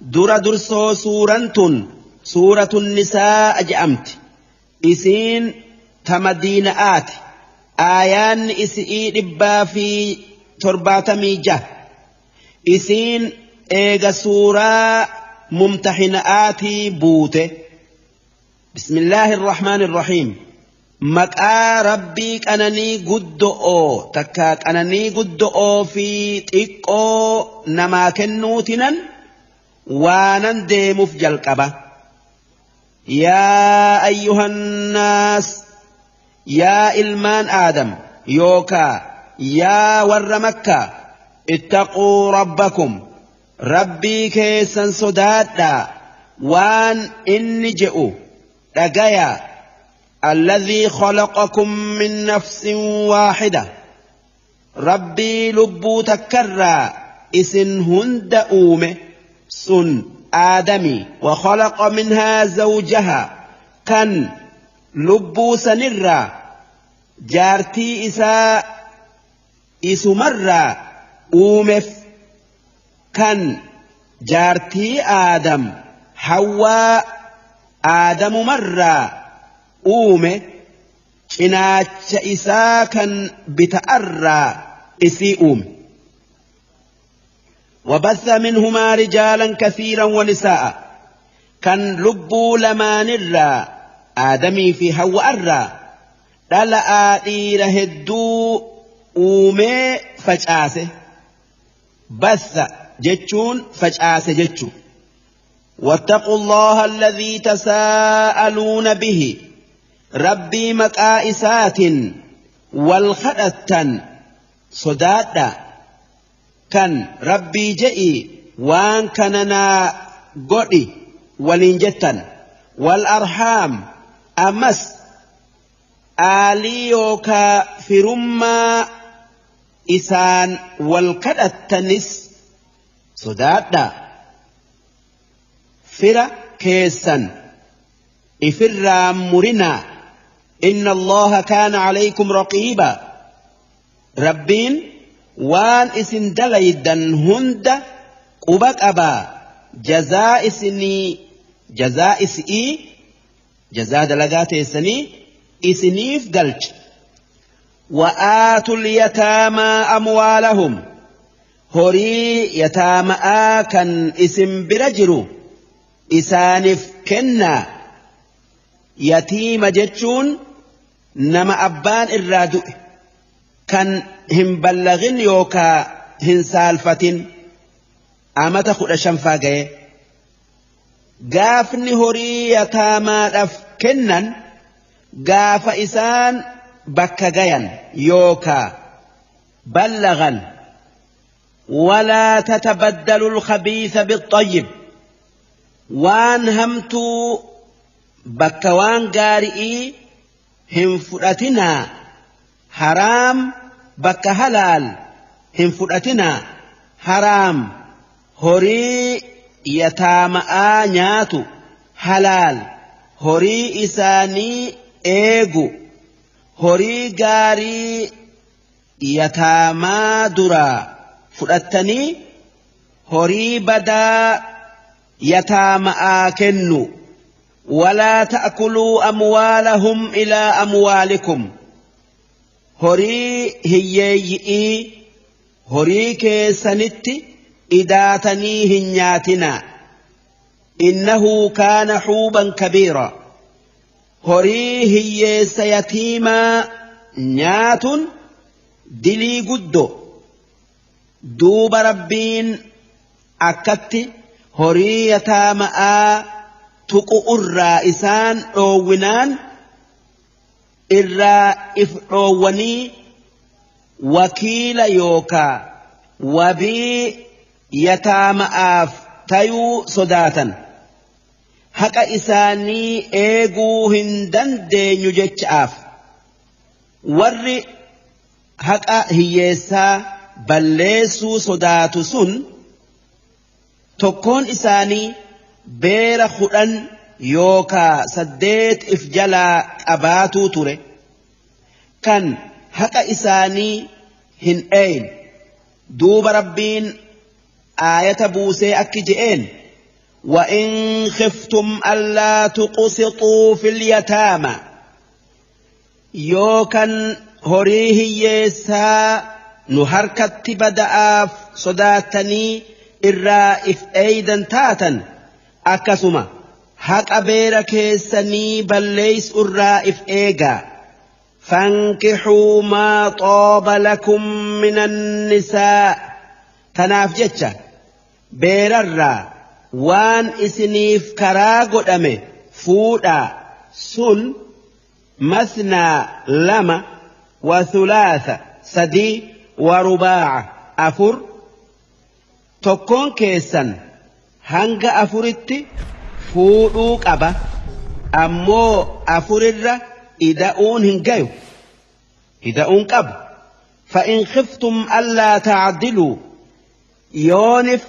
Dura dursoo suuraan tun suuratun nisaa je'amti. Isiin ta madiina'aati. Aayaanni isi'ii 176. Isiin eega suuraa mumtahina'aatii buute. Bismillaahi irrahmaani irrahiim. Maqaa Rabbii qananii guddo'oo takkaa qananii guddo'oo fi xiqqoo namaa kennuutinan waanan deemuuf jalqaba. Yaa ayyuhannaas, yaa ilmaan Aadam yookaa yaa warra Makkaa, ittaquu rabbakum, Rabbii keessan sodaadhaa, waan inni je'u dhagayaa. Alladhii khalaqakum min nafsin waaxida, Rabbii lubbuu takkarraa isin hunda uume sun Aadami. Wa khalaqa minhaa zawjahaa, kan lubbuu sanirraa jaartii isaa isumarraa uumef, kan jaartii Aadam Hawwaa Aadamumarraa uume, cinaacha isaa kan bita'arraa isii uume. وبث منهما رجالا كثيرا ونساء، kan lubbuu lamaanirraa Aadamii fi Hawwa'arraa dhala'aa dhiira hedduu uumee facaase. Batha jechuun facaase jechu. واتقوا الله الذي تساءلون به، Rabbii maqaa isaatiin wal kadhattan sodaadha, kan Rabbii je'i waan kana naa godhi waliin jettan. والأرحام، ammas aalii yookaa firummaa isaan wal kadhattanis sodaadha. Fira keessan ifirraa murinaa. إن الله كان عليكم رقيبا، Rabbiin waan isin dalaydan hunda quba qabaa, jazaa isinii, jazaa isi'ii, jazaa dalagaa teessanii isiniif galcha. وآتوا اليتامى أموالهم، horii yataama'aa kan isin bira jiru isaaniif kennaa. Yatiima jechuun nama abbaan irraa du'e kan hin ballagin yookaa hin saalfatin, amata 15ffaa ga'e. Gaafni horii yataamaadhaaf kennan gaafa isaan bakka gayan yookaa ballagan. ولا تتبدلوا الخبيث بالطيب، waan hamtuu bakka waan gaari'ii hin fudhatinaa, haraam bakka halaal hin fudhatinaa. Haraam horii yataama'aa nyaatu, halaal horii isaanii eegu. Horii gaarii yataamaa duraa fudhattanii horii badaa yataama'aa kennu. ولا تأكلوا أموالهم إلى أموالكم، horii hiyyeeyyi'ii horii keessanitti idaatanii hin nyaatinaa. إنه كان حوبا كبيرا، horii hiyyeessa yatiimaa nyaatun dilii guddo. Duuba Rabbiin akkatti horii yataama'aa tuqu'urraa isaan dhoowwinaan irraa if dhoowwanii wakiila yookaa wabii yataama'aaf tayuu sodaatan, haqa isaanii eeguu hin dandeenyu jecha'aaf. Warri haqa hiyyeessaa balleessuu sodaatu sun tokkoon isaanii beera 10 yookaa 8 if jalaa qabaatuu ture kan haqa isaanii hin eeyne. Duuba Rabbiin aayata buusee akki je'een. وإن خفتم ألا تقسطوا في اليتامى يوكن هريه يسا نهركت بدأف صداتني إرا إف أيدا تاتا أكسما حق أبير كيسني بل ليس إرا إف إيغا فانكحوا ما طاب لكم من النساء تناف جتشا بيرر وان إسنيف كراغو أمي فودا سن مثنى لما وثلاثة سدي ورباع أفر تكون كيسا هنگ أفرت فودوك أبا أمو أفرر إداؤون هنجيو إداؤون كب فإن خفتم ألا تعدلوا يونف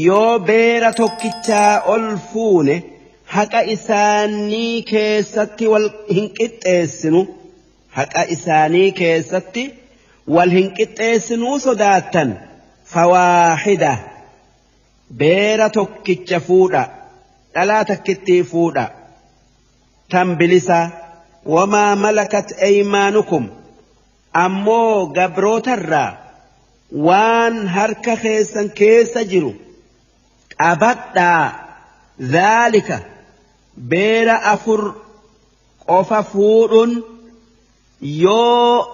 yoo beera tokkichaa ol fuune haqa isaanii keessatti wal hin qixxeessinu haqa isaanii keessatti wal hin qixxeessinuu sodaattan fawaahida beera tokkicha fuudha dhalaa takkittii fuudha tan bilisa wamaa malakat aymaanukum ammoo gabrootarraa waan harka keessan keessa jiru qabadhaa dhaalika beera afur qofa fuudhuun yoo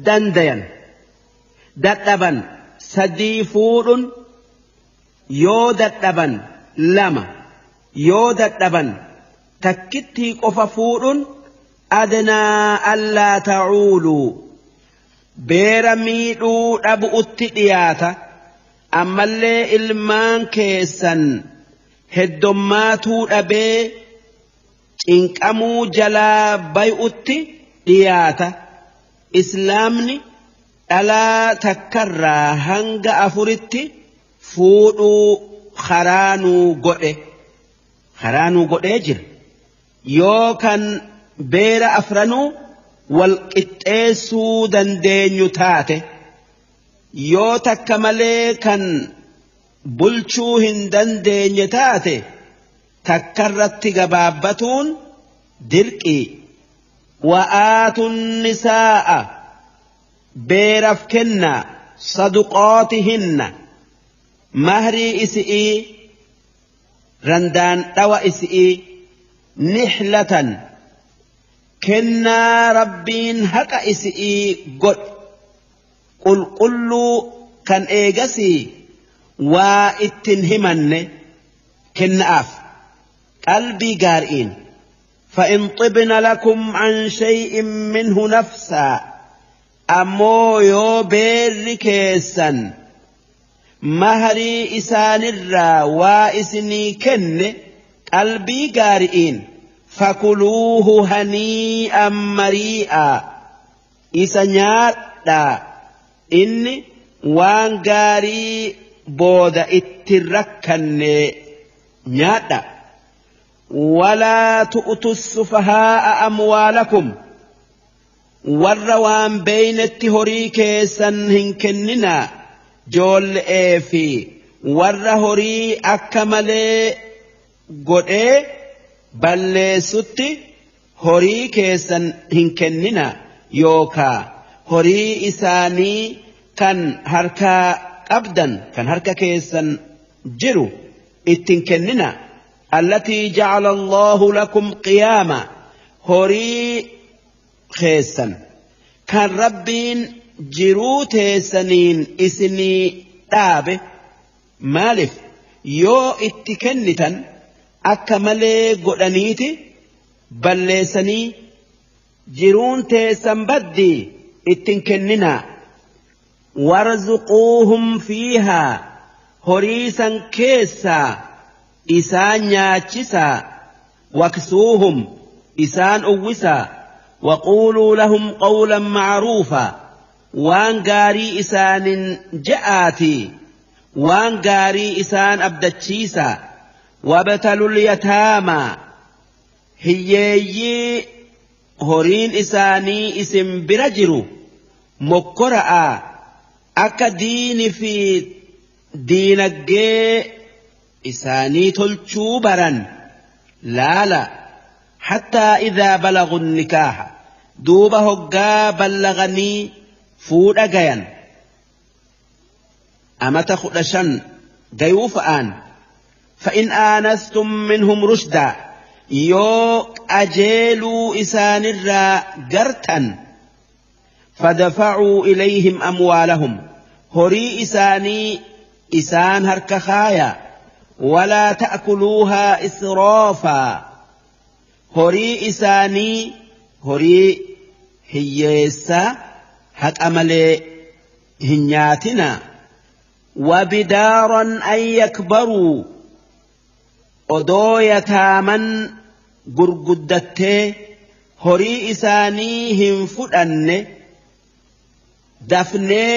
dandayan dadhaban sadii fuudhuun yoo dadhaban lama yoo dadhaban takkittii qofa fuudhuun adnaa allaa ta'uuluu beera miidhuu dhabu'utti dhiyaata. Ammallee ilmaan keessan heddommaatuu dhabee cinqamuu jalaa bay'utti dhiyaata. Islaamni dhalaa takkarraa hanga afuritti fuudhuu karaanuu godhe. Karaanuu godhee jira. Yoo kan beera afranuu wal qixxeessuu dandeenyu taate. Yoo takka malee kan bulchuu hin dandeenye taate takkarratti gabaabbatuun dirqii. Wa'aatun nisaa'a beeraf kennaa saduqootihinna mahrii isi'ii randaan dhawa isi'ii nihlatan kennaa rabbiin haqa isi'ii godhe. Qulqulluu kan eegasii waa ittiin himanne kennaaf qalbii gaariin فإن طبن لكم عن شيء منه نفسا أمو يو بير كيسا مهري إسان الرا وإسني كن قلبي gaariin فكلوه هنيئا مريئا إسا nyaadhaa inni waan gaarii booda itti rakkanne nyaadha. Walaa tu'tu sufahaa'a amwaalakum warra waan beeynetti horii keessan hin kenninaa joolle'ee fi warra horii akka malee godhee balleessutti horii keessan hin kenninaa yookaa horii isaanii kan harkaa qabdan kan harka keessan jiru ittiin kennina. Allatii ja'ala Allahu lakum qiyaama horii keessan kan rabbiin jiruu teessaniin isinii dhaabe maaliif yoo itti kennitan akka malee godhaniiti balleessanii jiruun teessan baddii ittiin kenninaa. Warzuquuhum fiihaa horii san keessaa isaan nyaachisaa waksuuhum isaan uwwisaa waquuluu lahum qawlan ma'ruufa waan gaarii isaanin ja'aatii waan gaarii isaan abdachiisaa wabtalul yataamaa hiyyeeyyii horiin isaanii isin bira jiru mokkora'a akka diini fi diinaggee isaanii tolchuu baran laala. Hattaa idhaa balagu nikaaha, duuba hoggaa ballaganii fuudha gayan, amata 15 gayuu fa'aan. Fa'in aanastum minhum rushdaa, yoo qajeeluu isaanirraa gartan, fadafacuu ilayhim amwaalahum, horii isaanii isaan harka kaaya. Walaa ta'kuluuhaa israafaa, horii isaanii, horii hiyyeessaa haqa malee hin nyaatinaa. Wabidaaran an yakbaruu, odoo yataaman gurguddattee horii isaanii hin fudhanne dafnee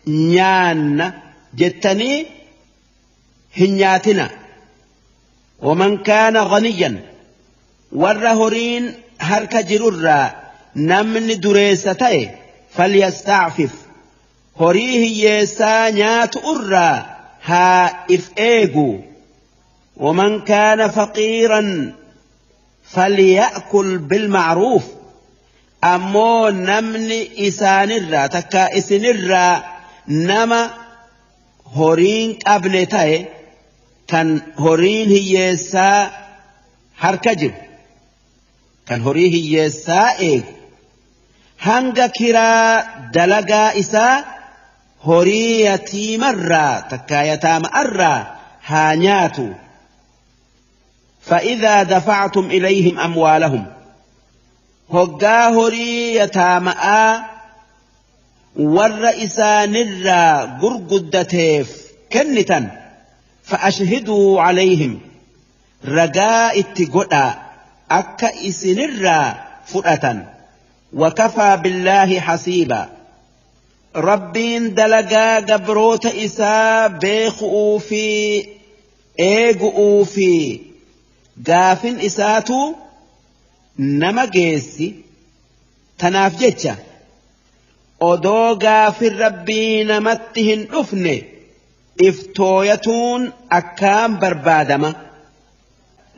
nyaanna jettanii hin nyaatina. Waman kaana ghaniyan, warra horiin harka jirurraa namni dureessa ta'e, falyastacfif, horii hiyyeessaa nyaatu irraa haa if eegu. Waman kaana faqiiran falya'kul bilma'ruuf, ammoo namni isaanirraa takka isinirraa nama horiin qabne ta'e, kan horiin hiyyeessaa harka jiru, kan horii hiyyeessaa eegu, hanga kiraa dalagaa isaa horii yatiimarraa takka yataama'arraa haa nyaatu. فإذا دفعتم إليهم أموالهم، hoggaa horii yataama'aa warra isaanirraa gurguddateef kennitan, فأشهدوا عليهم، ragaa itti godhaa akka isinirraa fudhatan. وكفى بالله حسيبا، rabbiin dalagaa gabroota isaa beeku'uu fi eegu'uu fi gaafin isaatu nama geessi. Tanaaf jecha odoo gaafin rabbii namatti hin dhufne iftooyatuun akkaan barbaadama.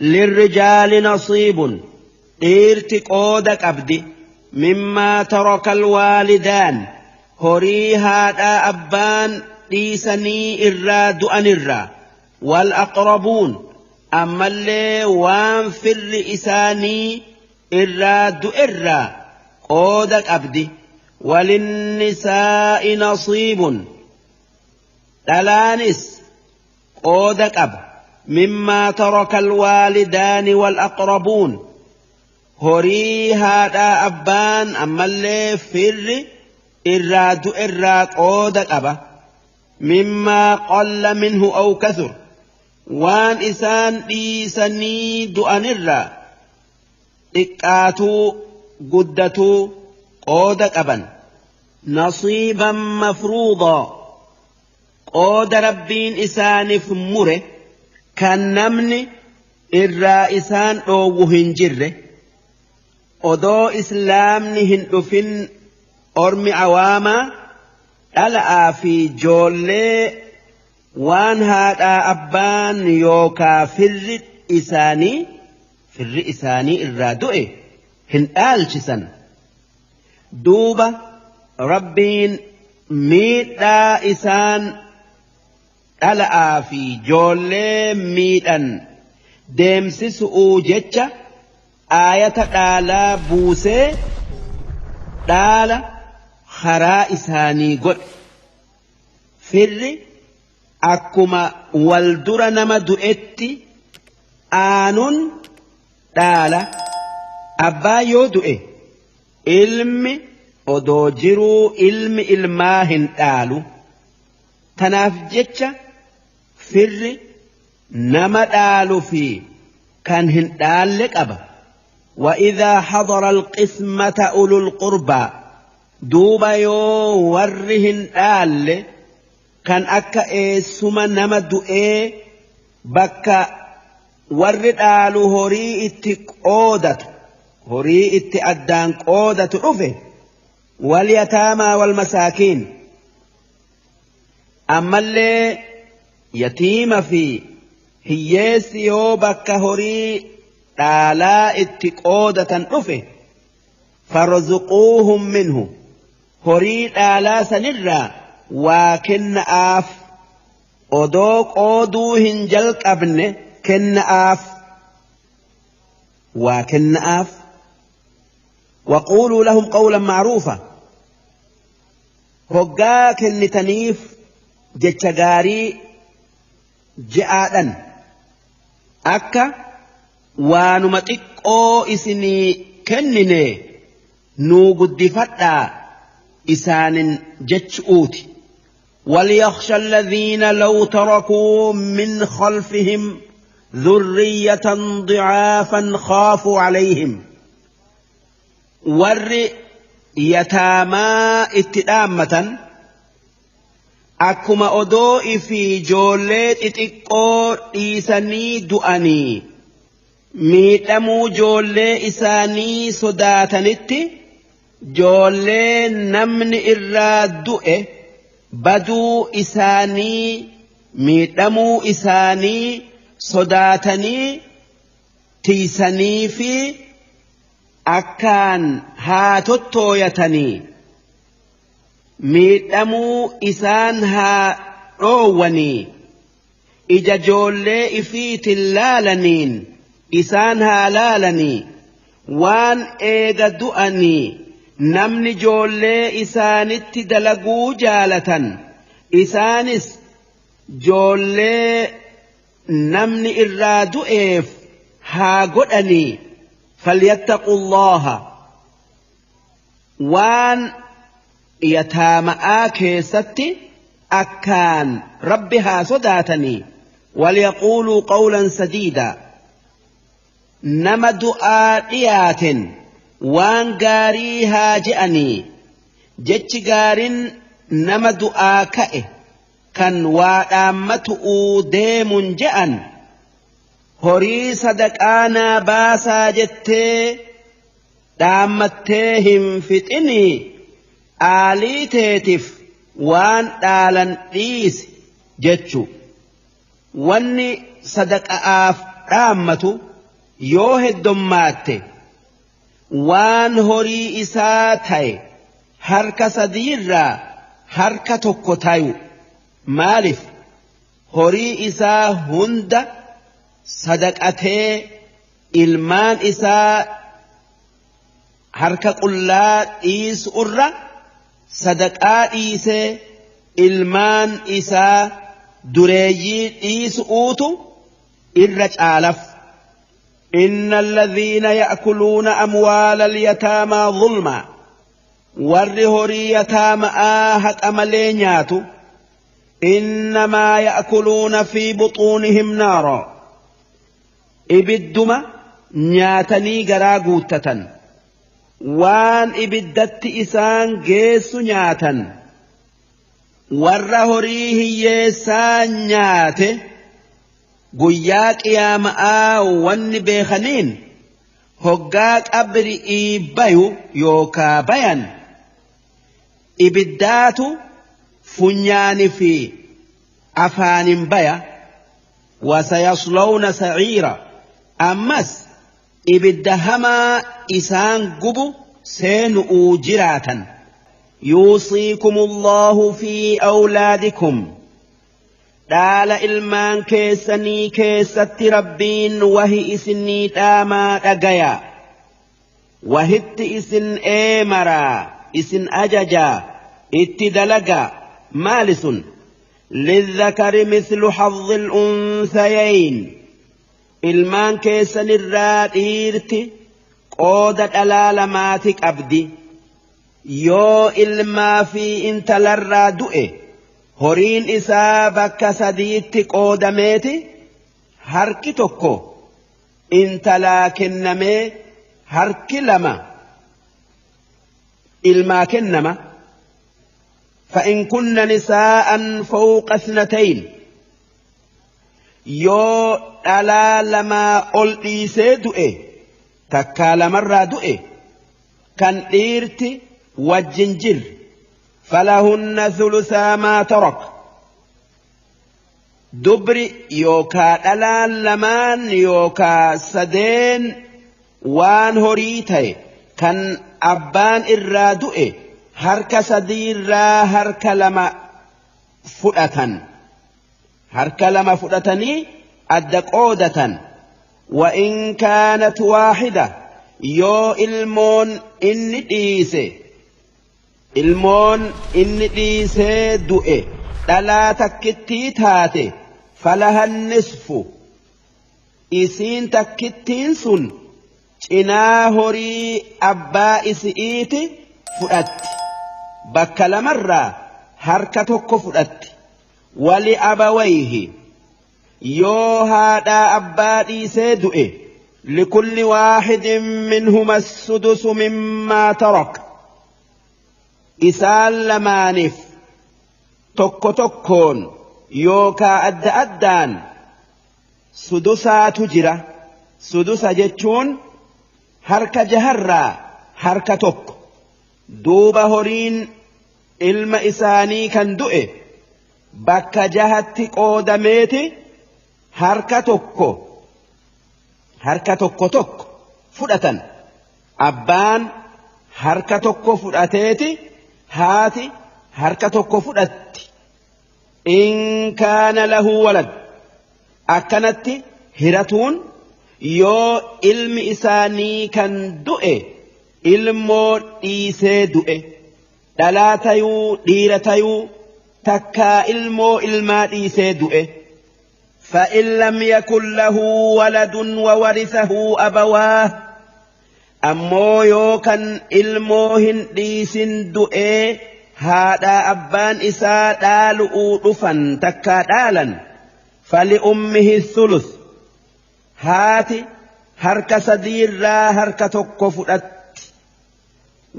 للرجال نصيب، dhiirti qooda qabdi، مما ترك الوالدان، horii haadhaa abbaan dhiisanii irraa du'anirraa، والأقربون، ammallee waan firri isaanii irraa du'erraa qooda qabdi. وللنساء نصيب، dhalaanis qooda qaba، مما ترك الوالدان والأقربون، horii haadhaa abbaan ammallee firri irraa du'erraa qooda qaba. مما قل منه أو كثر، waan isaan dhiisanii du'anirraa xiqqaatuu guddatuu qooda qaban. نصيبا مفروضا، qooda rabbiin isaaniif mure kan namni irraa isaan dhoowwu hin jirre. Odoo islaamni hin dhufin ormi awaamaa dhala'aa fi joollee waan haadhaa abbaan yookaa firri isaanii irraa du'e hin dhaalchisan. Duuba rabbiin miidhaa isaan dhala'aa fi joollee miidhan deemsisu'uu jecha aayata dhaalaa buusee dhaala karaa isaanii godhe. Firri akkuma wal dura nama du'etti aanuun dhaala. Abbaa yoo du'e, ilmi odoo jiruu ilmi ilmaa hin dhaalu. Tanaaf jecha firri nama dhaalu fi kan hin dhaalle qaba. وإذا حضر القسمة أولو القربى، duuba yoo warri hin dhaalle kan akka eessuma nama du'ee bakka warri dhaalu horii itti qoodatu, horii itti addaan qoodatu dhufe، واليتامى والمساكين، ammallee yatiima fi Hiyyeessi yoo bakka horii dhaalaa itti qoodatan dhufe farzuquuhum minhu horii dhaalaa sanirraa waa kenna'aaf odoo qooduu hin jalqabne kenna'aaf waa kenna'aaf waquuluu lahum qawlan ma'ruufa hoggaa kennitaniif jecha gaarii je'aadhan akka waanuma xiqqoo isinii kennine nuu guddifadhaa isaanin jechuuti. وليخشى الذين لو تركوا من خلفهم ذرية ضعافا خافوا عليهم ور يتاما اتدامة akkuma odoo fi ijoollee xixiqqoo dhiisanii du'anii miidhamuu ijoollee isaanii sodaatanitti ijoollee namni irraa du'e baduu isaanii miidhamuu isaanii sodaatanii tiisanii fi akkaan haa tottooyatanii miidhamuu isaan haa dhoowwanii ija ijoollee ifiitin laalaniin isaan haa laalanii waan eega du'anii namni ijoollee isaanitti dalaguu jaalatan isaanis ijoollee namni irraa du'eef haa godhanii falyattaqullaha waan yataama'aa keessatti akkaan rabbi haa sodaatanii walyaquuluu qawlan sadiida nama du'aa dhiyaaten waan gaarii haa je'anii jechi gaarin nama du'aa ka'e kan waa dhaammatu'uu deemun je'an horii sadaqaanaa baasaa jettee dhaammattee hin fixinii aalii teetiif waan dhaalan dhiisi jechu wanni sadaqa'aaf dhaammatu yoo heddommaatte waan horii isaa ta'e harka sadiirraa harka tokko tayu maaliif horii isaa hunda sadaqatee ilmaan isaa harka qullaa dhiisu irra sadaqaa dhiisee ilmaan isaa dureeyyii dhiisuutu irra caalaf. إن الذين يأكلون أموال اليتامى ظلما warri horii yataama'aa haqa malee nyaatu إنما يأكلون في بطونهم نارا ibidduma nyaatanii garaa guuttatan waan ibiddatti isaan geessu nyaatan warra horii hiyyeessaa nyaate guyyaa qiyaama'aa wanni beekaniin hoggaa qabri'ii bayu yookaa bayan ibiddaatu funyaani fi afaanin baya wasayaslawna saciira ammas ibidda hamaa isaan gubu seenu'uu jiraatan. yuusiikumullahu fi awlaadikum dhaala ilmaan keessanii keessatti rabbiin wahi isinii dhaamaa dhagaya wahitti isin eemaraa isin ajajaa itti dalagaa maali sun للذكر مثل حظ الأنثيين ilmaan keessanirraa dhiirti qooda dhalaa lamaati qabdi yoo ilmaa fi intalarraa du'e horiin isaa bakka sadiitti qoodameeti harki tokko intalaa kennamee harki lama ilmaa kennama. فإن كن نساء فوق اثنتين yoo dhalaa lamaa ol dhiisee du'e takkaa lamarraa du'e kan dhiirti wajjin jirre فلهن ثلثا ما ترك Dubri yookaa dhalaan lamaan yookaa sadeen waan horii ta'e kan abbaan irraa du'e harka sadiirraa harka lama fudhatan. Harka lama fudhatanii adda qoodatan. Wa'in kaanat waaxida, yoo ilmoon inni dhiise, ilmoon inni dhiisee du'e dhalaa takkittii taate, falahan nisfu, isiin takkittiin sun cinaa horii abbaa isi'iiti fudhatti, bakka lamarraa harka tokko fudhatti. Wali abawayhi, yoo haadhaa abbaa dhiisee du'e, likulli waaxidin minhuma sudusu mimmaa tarak, isaan lamaaniif tokko tokkoon yookaa adda addaan sudusaatu jira. Sudusa jechuun harka jaharraa harka tokko. Duuba horiin ilma isaanii kan du'e bakka jahatti qoodameeti harka tokko harka tokko tokko fudhatan. Abbaan harka tokko fudhateeti haati harka tokko fudhatti. In kaana lahu walad, akkanatti hiratuun yoo ilmi isaanii kan du'e ilmoo dhiisee du'e, dhalaa tayuu dhiira tayuu takkaa ilmoo ilmaa dhiisee du'e. فإن لم يكن له ولد وورثه أبواه، ammoo yoo kan ilmoo hin dhiisin du'ee haadhaa abbaan isaa dhaalu'uu dhufan takkaa dhaalan, فلأمه الثلث, haati harka sadiirraa harka tokko fudhatti.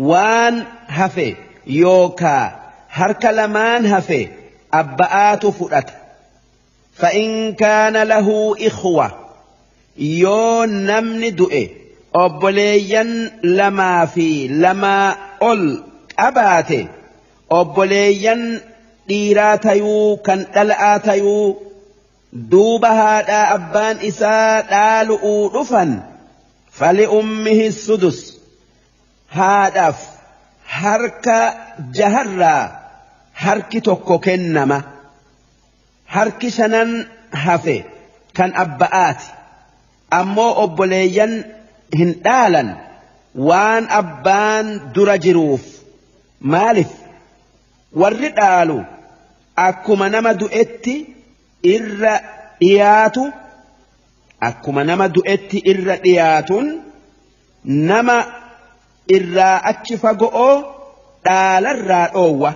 Waan hafe yookaa harka lamaan hafe abba'aatu fudhata. فإن كان له إخوة, yoo namni du'e obboleeyyan lamaa fi lamaa ol qabaate, obboleeyyan dhiiraa tayuu kan dhala'aa tayuu, duuba haadhaa abbaan isaa dhaalu'uu dhufan, فلأمه السدس, haadhaaf harka jaharraa harki tokko kennama. Harki shanan hafe kan abba'aati. Ammoo obboleeyyan hin dhaalan waan abbaan dura jiruuf. Maalif warri dhaalu akkuma nama du'etti irra dhiyaatu, akkuma nama du'etti irra dhiyaatun nama irraa achi fago'oo dhaalarraa dhoowwa.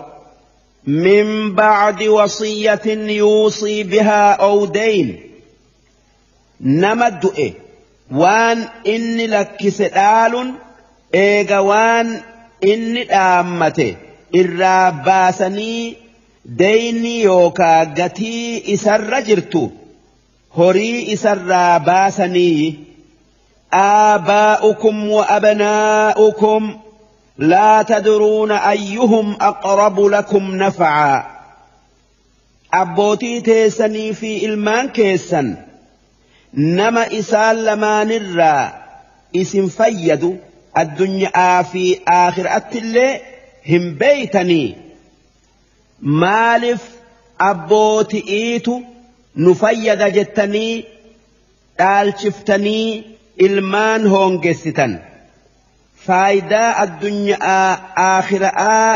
من بعد وصية يوصي بها أو دين, nama du'e waan inni lakkise dhaalun eega waan inni dhaammate irraa baasanii deyni yookaa gatii isarra jirtu horii isarraa baasanii. آباؤكم وأبناؤكم لا تدرون أيهم أقرب لكم نفعا, abbootii teessanii fi ilmaan keessan nama isaan lamaanirraa isin fayyadu addunyaa fi aakhiraatti illee hin beeytanii. Maaliif abbooti'iitu nu fayyada jettanii dhaalchiftanii ilmaan hoongessitan? Faayidaa addunyaa aakhiraa,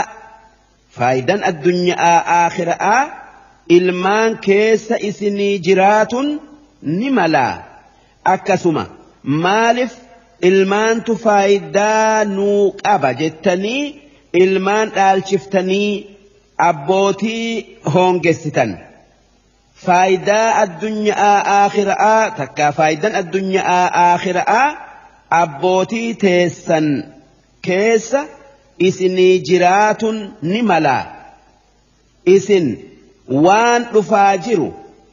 faayidaan addunyaa aakhiraa ilmaan keessa isinii jiraatun ni malaa. Akkasuma maaliif ilmaantu faayidaa nuu qaba jettanii ilmaan dhaalchiftanii abbootii hoongessitan? Faayidaa addunyaa aakhiraa takkaa faayidaan addunyaa aakhiraa abbootii teessan keessa isinii jiraatun ni malaa. Isin waan dhufaa jiru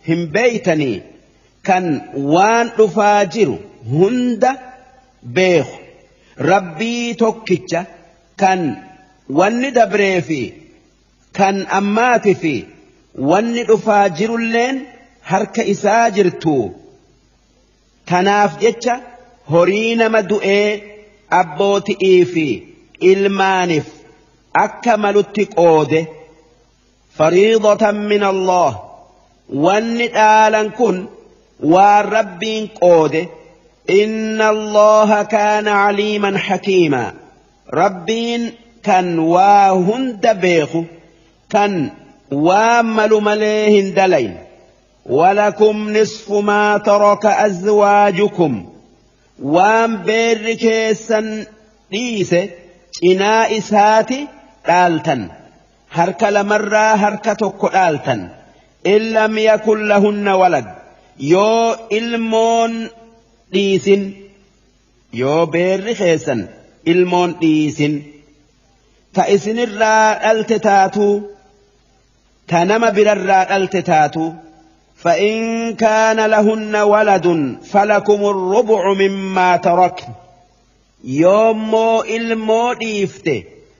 hin beeytanii. Kan waan dhufaa jiru hunda beeku Rabbii tokkicha, kan wanni dabree fi kan ammaati fi wanni dhufaa jirulleen harka isaa jirtu. Tanaaf jecha horii nama du'ee abbooti'ii fi ilmaaniif akka malutti qoode. Fariidatan min Allah, wanni dhaalan kun waan Rabbiin qoode. Inna Allaha kaana caliiman hakiimaa, Rabbiin kan waa hunda beeku, kan waan malu malee hin dalayn. Walakum nisfu maa taraka azwaajukum, waan beerri keessan dhiise cinaa isaati dhaaltan, harka lamarraa harka tokko dhaaltan. In lam yakun lahunna walad, yoo ilmoon dhiisin, yoo beerri keessan ilmoon dhiisin, ta isinirraa dhalte taatuu, ta nama birarraa dhalte taatuu. فإن كان لهن ولد فلكم الربع مما تركن، yoommoo ilmoo dhiifte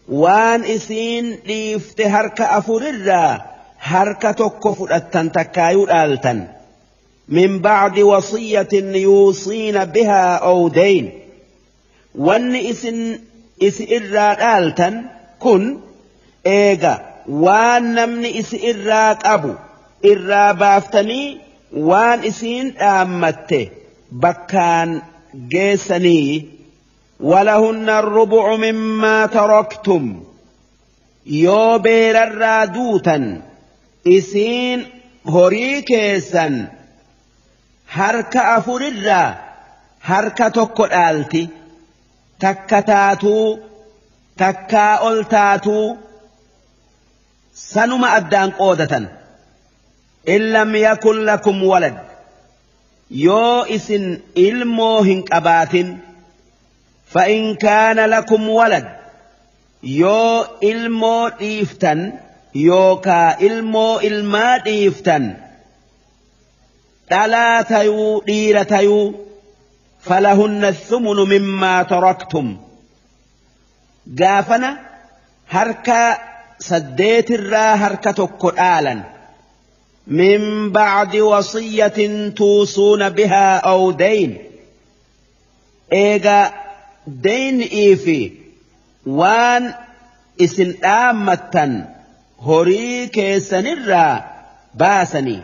waan isiin dhiifte harka afurirraa harka tokko fudhattan, takkaayuu dhaaltan. من بعد وصية يوصين بها أو دين، wanni isin isi irraa dhaaltan kun eega waan namni isi irraa qabu irraa baaftanii waan isiin dhaammatte bakkaan geessanii. ولهن الربع مما تركتم، yoo beerarraa duutan isiin horii keessan harka afurirraa harka tokko dhaalti, takka taatuu takkaa ol taatuu sanuma addaan qoodatan. إن لم يكن لكم ولد، yoo isin ilmoo hin qabaatin. فإن كان لكم ولد، yoo ilmoo dhiiftan yookaa ilmoo ilmaa dhiiftan, dhalaa tayuu dhiira tayuu, فلهن الثمن مما تركتم، gaafana harka saddeetirraa harka tokko dhaalan. من بعد وصية توصون بها أو دين، eega deyn'ii fi waan isin dhaammattan horii keessanirraa baasanii.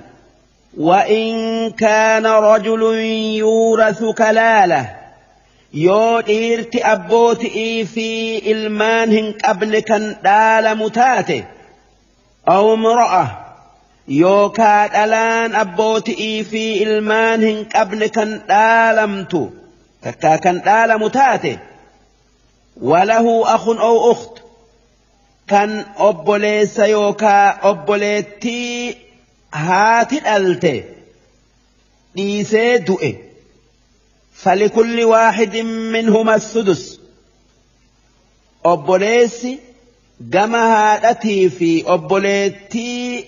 وإن كان رجل يورث كلالة، yoo dhiirti abbooti'ii fi ilmaan hin qabne kan dhaalamu taate, أو امرأة، yookaa dhalaan abbooti'ii fi ilmaan hin qabne kan dhaalamtu takkaa kan dhaalamu taate, وله أخ أو أخت، kan obboleessa yookaa obboleettii haati dhalte dhiisee du'e, فلكل واحد منهما السدس، obboleessi gama haadhatii fi obboleettii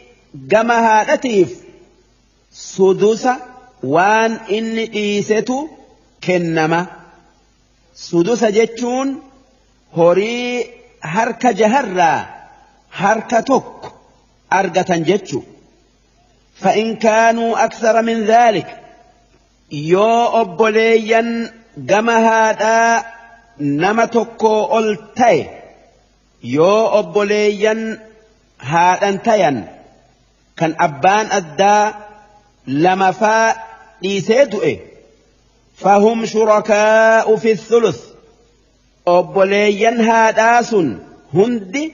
gama haadhatiif sudusa waan inni dhiisetu kennama. Sudusa jechuun horii harka jaharraa harka tokko argatan jechu. فإن كانوا أكثر من ذلك، yoo obboleeyyan gama haadhaa nama tokko ol ta'e, yoo obboleeyyan haadhan tayan kan abbaan addaa lamafaa dhiisee du'e, فهم شركاء في الثلث، obboleeyyan haadhaa sun hundi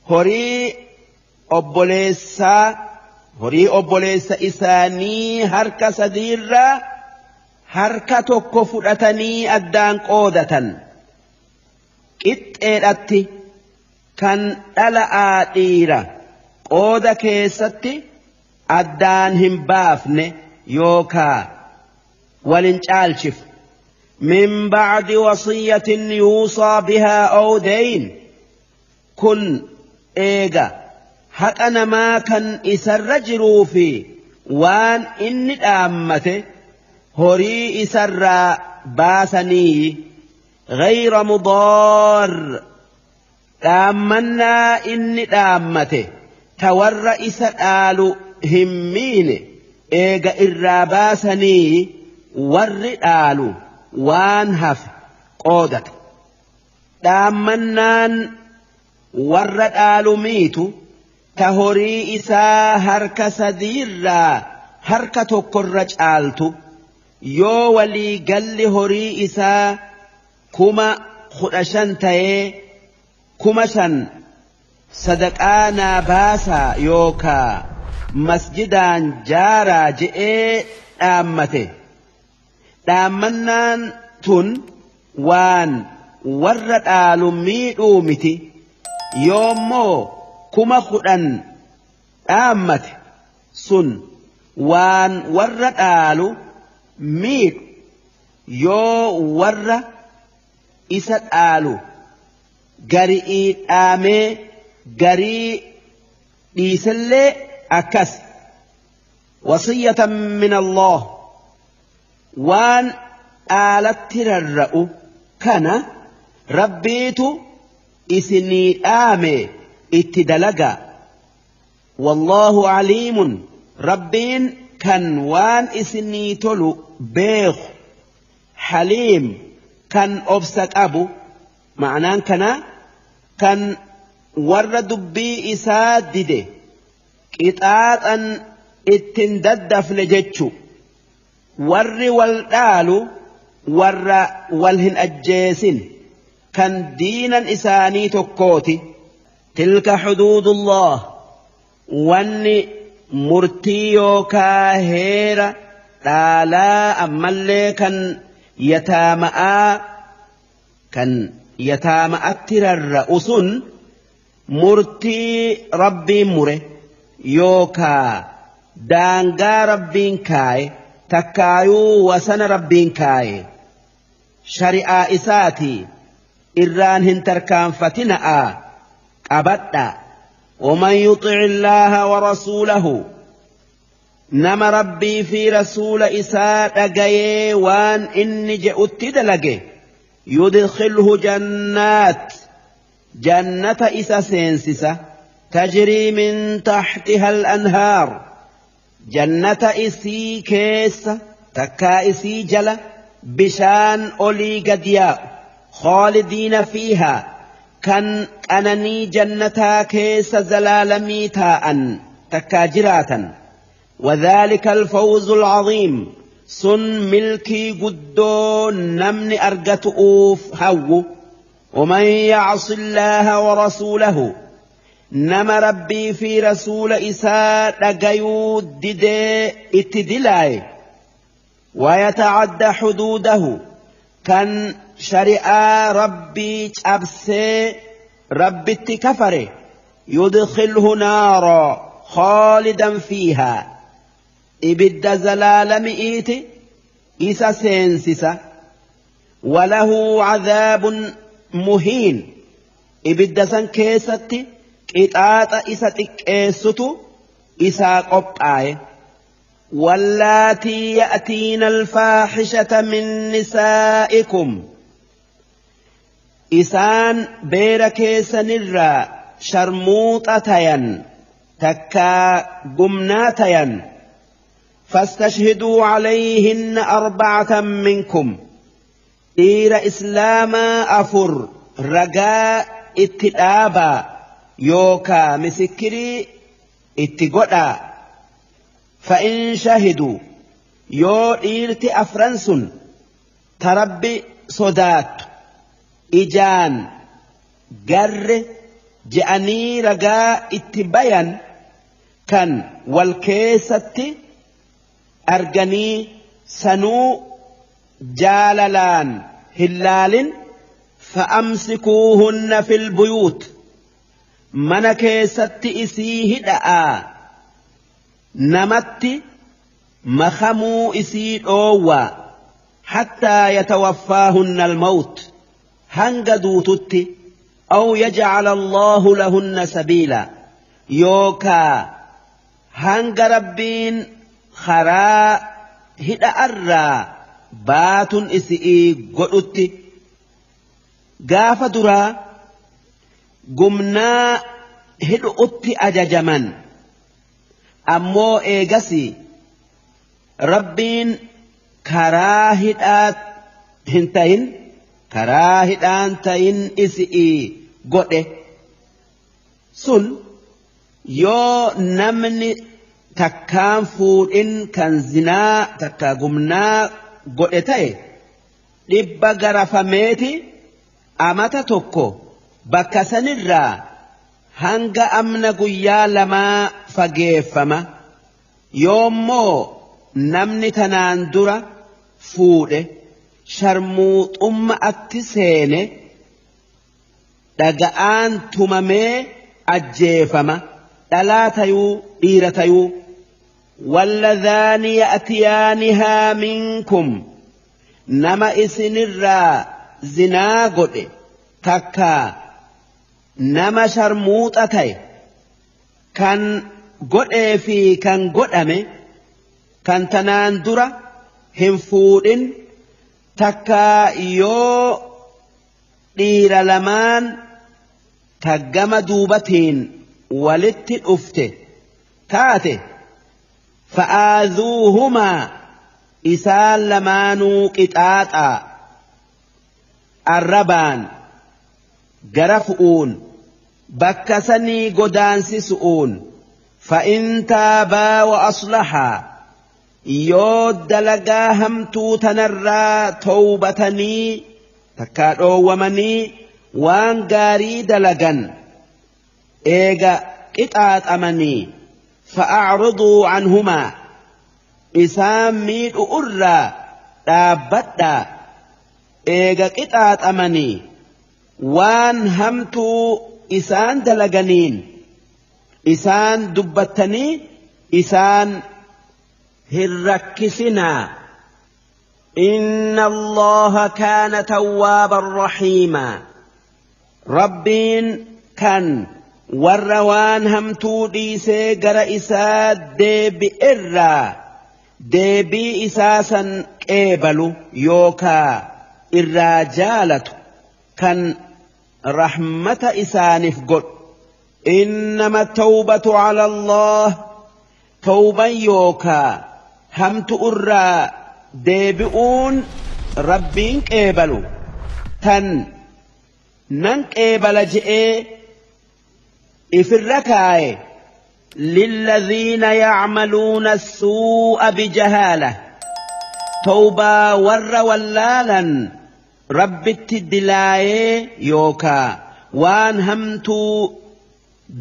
horii obboleessaa, horii obboleessa isaanii harka sadiirraa harka tokko fudhatanii addaan qoodatan qixxeedhatti. Kan dhala'aa dhiira qooda keessatti addaan hin baafne yookaa walin caalchif. من بعد وصية يوصى بها أو دين، kun eega haqa namaa kan isarra jiruu fi waan inni dhaammate horii isarraa baasanii. غير مضار، dhaammannaa inni dhaammate ta warra isa dhaalu hin miine. Eega irraa baasanii warri dhaalu waan hafe qoodata. Dhaammannaan warra dhaalu miitu ta horii isaa harka sadiirraa harka tokkorra caaltu yoo walii galli horii isaa 15,000 ta'ee 5,000 sadaqaa naa baasaa yookaa masjidaan jaaraa je'ee dhaammate. Dhaammannaan tun waan warra dhaalu miidhuu miti. Yoommoo 10,000 dhaammate sun waan warra dhaalu miidhu yoo warra isa dhaalu garii dhaamee garii dhiisellee akkas. Wasiyyatan min Allah waan dhaalatti rarra'u kana Rabbiitu isinii dhaame itti dalagaa. Wallaahu aliimun Rabbiin kan waan isinii tolu beeku haliim kan obsa qabu. Ma'anaan kana kan warra dubbii isaa dide qixaaxan ittiin daddafne jechu. Warri wal dhaalu warra wal hin ajjeesin kan diinan isaanii tokkooti. Tilka xuduudullah wanni murtii yookaa heera dhaalaa ammallee kan yataama'aa kan yataama'atti rarra'u sun murtii Rabbiin mure yookaa daangaa Rabbiin kaaye takkaayuu wasana Rabbiin kaaye shari'aa isaatii irraan hin tarkaanfatina'a qabadha. ومن يطع الله ورسوله نما ربي في رسول إساء دقيه وان إني جئت دلقه يدخله جنات جنة إسا سينسسة تجري من تحتها الأنهار جنة إسي كيس تكا إسي جل بشان أولي قدياء خالدين فيها كان أنني جنتا كيس زلالمي تاء تكاجراتا. وذلك الفوز العظيم سن ملكي قدو نمن أرقت أوف هو. ومن يعص الله ورسوله نم ربي في رسول إساء لقيو ددي اتدلاي ويتعد حدوده كان شريعة ربي أبسي ربي اتكفره يدخله نارا خالدا فيها إبد زلال مئيت إسا سينسسا وله عذاب مهين إبد سن كيست قطعات إسا تكيست إسا قبعي. واللاتي يأتين الفاحشة من نسائكم إسان بيركيسن الرا شرموطتين تكا قمناتين فاستشهدوا عليهن 4 منكم إير إسلاما 4 رجاء اتلابا يوكا مسكري اتقودا. فإن شهدوا يو إيرت أفرنس تربي صدات إجان جر جأني رجاء اتبين كان والكيسة أرجني سنو جاللان هلال فأمسكوهن في البيوت من كيسة إسيه دآ نمت مخمو إسي أووا حتى يتوفاهن الموت هنجدوتت أو يجعل الله لهن سبيلا يوكا هنج ربين خرا هدا أرى بات إسئي قلت قاف درا قمنا هدؤت أججمن أمو إيجسي Rabbiin karaa hidhaa hin ta'in karaa hidhaan ta'in isi'ii godhe sun yoo namni takkaan fuudhin kan zinaa takka gumnaa godhe ta'e 100 garafameeti amata tokko bakka sanirraa hanga amna guyyaa 2 fageeffama. Yoommoo namni tanaan dura fuudhe sharmuuxummaatti seene dhaga'aan tumamee ajjeefama dhalaa tayuu dhiira tayuu. Walladhaani ya'tiyaanihaa minkum nama isinirraa zinaa godhe takka nama sharmuuxa ta'e kan godhee fi kan godhame kan tanaan dura hin fuudhin takka yoo dhiira lamaan taggama duubatiin walitti dhufte taate fa'aazuuhumaa isaan lamaanuu qixaaxaa arrabaan gara fu'uun bakka sanii godaansisu'uun fa'in taabaa wa aslahaa yoo dalagaa hamtuu tanarraa towbatanii takkaa dhoowwamanii waan gaarii dalagan eega qixaaxamanii fa'acriduu canhumaa isaan miidhu irraa dhaabbadhaa eega qixaaxamanii waan hamtuu isaan dalaganiin isaan dubbattanii isaan hin rakkisinaa. Inna Allaha kaana tawwaaban rahiimaa. Rabbiin kan warra waan hamtuu dhiisee gara isaa deebi'erraa deebii isaa san qeebalu yookaa irraa jaalatu kan rahmata isaaniif godhu. Innama tawbatu ala Allah tawban yookaa hamtu irraa deebi'uun Rabbiin qeebalu tan nan qeebala je'ee ifirra kaaye lilladhiina yacmaluuna as-suu'a bijahaala tawbaa warra wallaalan Rabbitti dilaayee yookaa waan hamtuu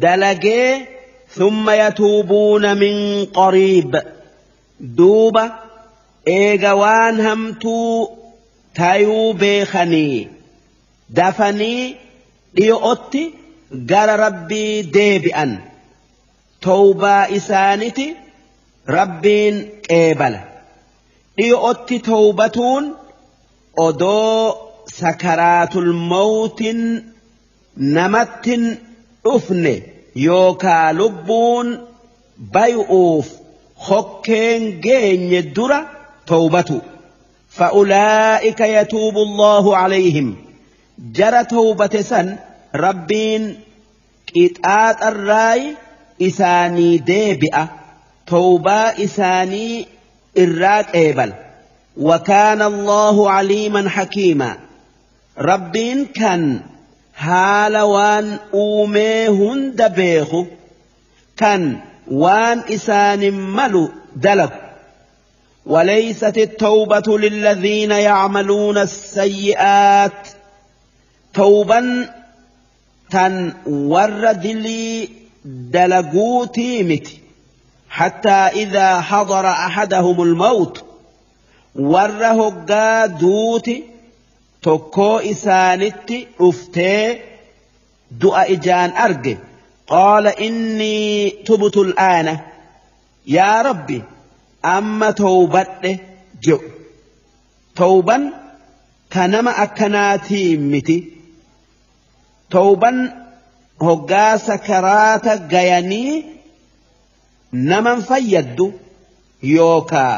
dalagee thumma yatuubuuna min qariib duuba eega waan hamtuu tayuu beekanii dafanii dhiyo'otti gara Rabbii deebi'an tawbaa isaaniti Rabbiin qeebala. Dhiyo'otti tawbatuun odoo sakaraatul mawtin namattin dhufne yookaa lubbuun bay'uuf hokkeen geenye dura tawbatu. Fa'ulaa'ika yatuubu Allahu alayhim jara tawbate san Rabbiin qixaaxarraay isaanii deebi'a tawbaa isaanii irraa qeebala. وكان الله عليما حكيما ربين كان haala waan uumee hunda beeku kan waan isaanin malu dalagu. وليست التوبة للذين يعملون السيئات توبا تن ورد لي دلقوتي مت حتى إذا حضر أحدهم الموت وره قادوتي tokkoo isaanitti dhuftee du'a ijaan arge qaala innii tubtu al'aana yaa rabbi amma tawbadhe jedhu. Tawban ka nama akkanaatii miti. Tawban hoggaa sakaraata gayanii naman fayyaddu yookaa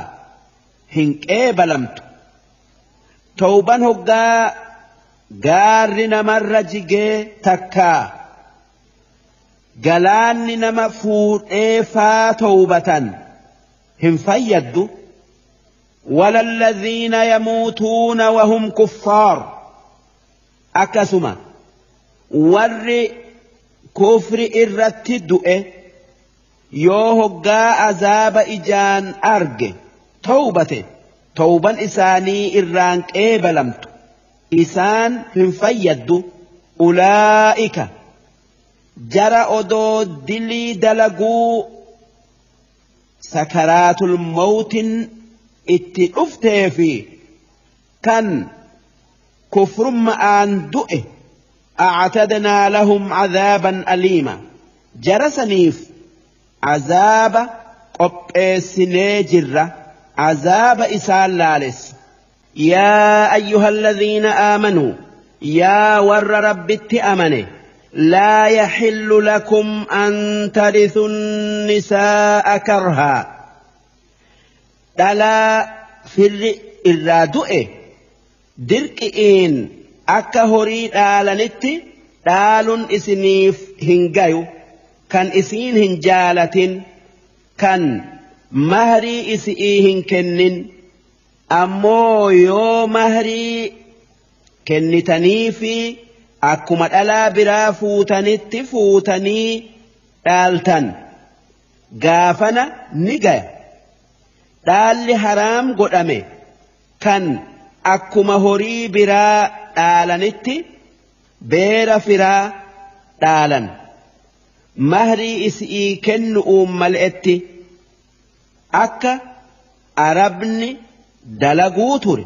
hin qeebalamtu. Tawban hoggaa gaarri namarra jigee takkaa galaanni nama fuudhee faa tawbatan hin fayyaddu. ولا الذين يموتون وهم كفار akkasuma warri kufri irratti du'e yoo hoggaa azaaba ijaan arge tawbate tawban isaanii irraan qeebalamtu isaan hin fayyaddu. Ulaa'ika jara odoo dilii dalaguu sakaraatul mawtin itti dhuftee fi kan kufrummaan du'e a'tadnaa lahum cadaaban aliima jara saniif azaaba qopheessinee jirra azaaba isaan laalessa. Yaa ayyuha alladhiina aamanuu yaa warra rabbitti amane laa yaxillu lakum an tarithu nisaa'a karhaa dhalaa firri irraa du'e dirqi'iin akka horii dhaalanitti dhaalun isiniif hin gayu kan isiin hin jaalatin kan mahrii isi'ii hin kennin ammoo yoo mahrii kennitanii fi akkuma dhalaa biraa fuutanitti fuutanii dhaaltan gaafana ni gaya. Dhaalli haraam godhame kan akkuma horii biraa dhaalanitti beera firaa dhaalan mahrii isi'ii kennu'uun mal'etti akka arabni dalaguu ture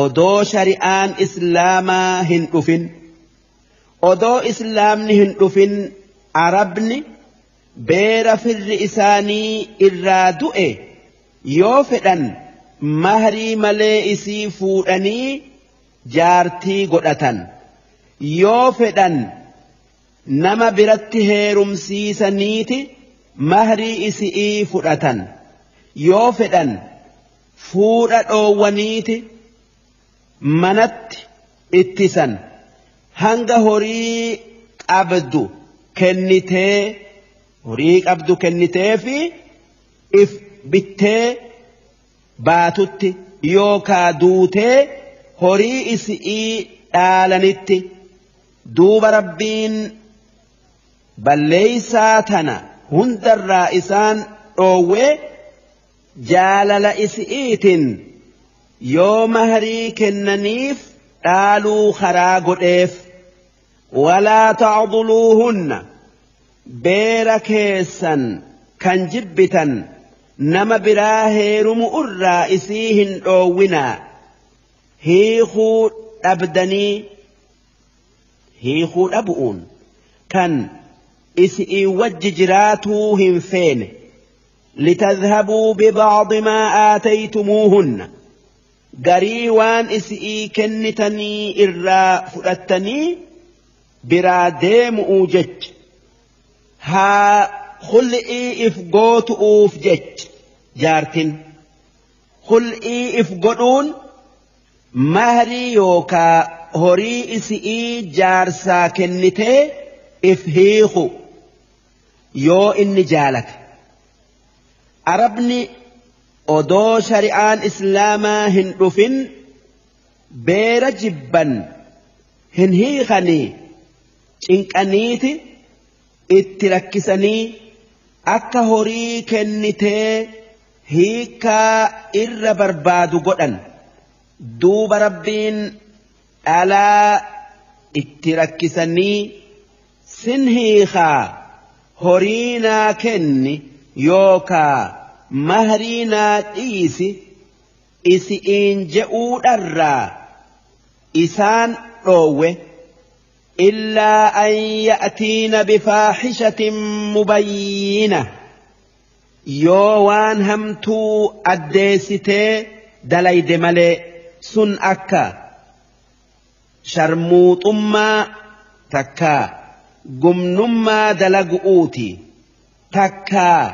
odoo shari'aan islaamaa hin dhufin. Odoo islaamni hin dhufin arabni beera firri isaanii irraa du'e yoo fedhan mahrii malee isii fuudhanii jaartii godhatan yoo fedhan nama biratti heerumsiisaniiti mahrii isi'ii fudhatan yoo fedhan fuudha dhoowwaniiti manatti ittisan hanga horii qabdu kennitee horii qabdu kennitee fi if bittee baatutti yookaa duutee horii isi'ii dhaalanitti. Duuba rabbiin balleeysaa tana hundarraa isaan dhoowwee jaalala isi'iitiin yoo mahrii kennaniif dhaaluu karaa godheef. Walaa ta'duluuhunna beera keessan kan jibbitan nama biraa heerumu irraa isii hin dhoowwinaa hiikuu dhabdanii hiikuu dhabu'uun kan isi'ii wajji jiraatuu hin feene. Litadhhabuu bibacdi maa aataytumuuhunna garii waan isi'ii kennitanii irraa fudhattanii biraa deemu'uu jecha haa khul'ii if gootu'uuf jecha jaartin khul'ii if godhuun mahrii yookaa horii isi'ii jaarsaa kennitee if hiiku yoo inni jaalate. Arabni odoo shari'aan islaamaa hin dhufin beera jibban hin hiikanii cinqaniiti itti rakkisanii akka horii kennitee hiikaa irra barbaadu godhan. Duuba rabbiin dhalaa itti rakkisanii sin hiikaa horii naa kenni yookaa mahrii naa dhiisi isi'iin je'uudharraa isaan dhoowwe. Illaa an ya'tiina bifaaxishatin mubayyina yoo waan hamtuu addeessitee dalayde malee sun akka sharmuuxummaa takkaa gumnummaa dalagu'uuti takkaa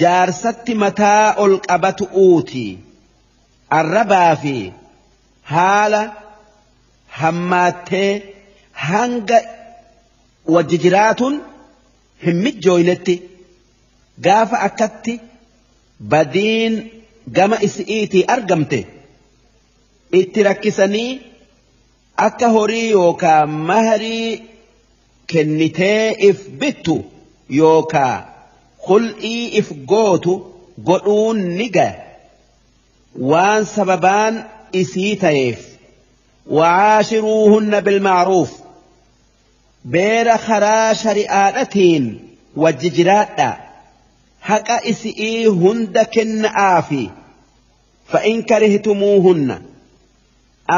jaarsatti mataa ol qabatu'uuti arrabaa fi haala hammaattee hanga wajji jiraatun hin mijjooynetti gaafa akkatti badiin gama isi'iitii argamte itti rakkisanii akka horii yookaa mahrii kennitee if bittu yookaa khul'ii if gootu godhuun ni gaya waan sababaan isii ta'eef. وعاشروهن بالمعروف beera karaa shari'aadhatiin wajji jiraadha haqa isi'ii hunda kenna'aafi. فإن كرهتموهن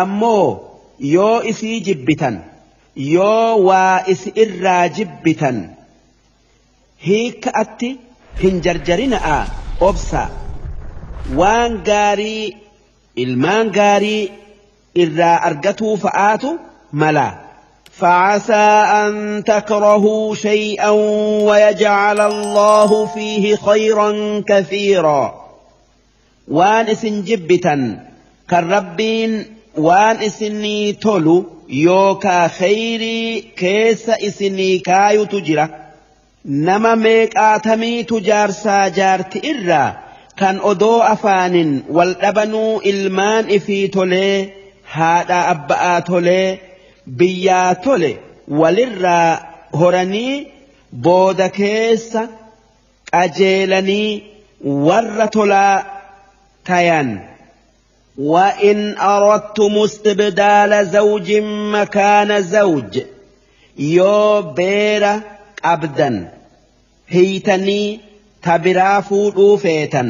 ammoo yoo isii jibbitan, yoo waa isi irraa jibbitan, hiikka'atti hin jarjarina'a, obsa. Waan gaarii, ilmaan gaarii irraa argatuu fa'aatu mala. فعسى أن تكرهوا شيئا ويجعل الله فيه خيرا كثيرا. Waan isin jibbitan kan Rabbiin waan isinii tolu yookaa khayrii keessa isinii kaayutu jira. Nama meeqaatamiitu jaarsaa jaarti irraa kan odoo afaanin wal dhabanuu ilmaan ifii tolee, haadha abba'aa tolee, biyyaa tole walirraa horanii, booda keessa qajeelanii warra tolaa tayan. وإن أردتم استبدال زوج مكان زوج yoo beera qabdan hiitanii ta biraa fuudhuu feetan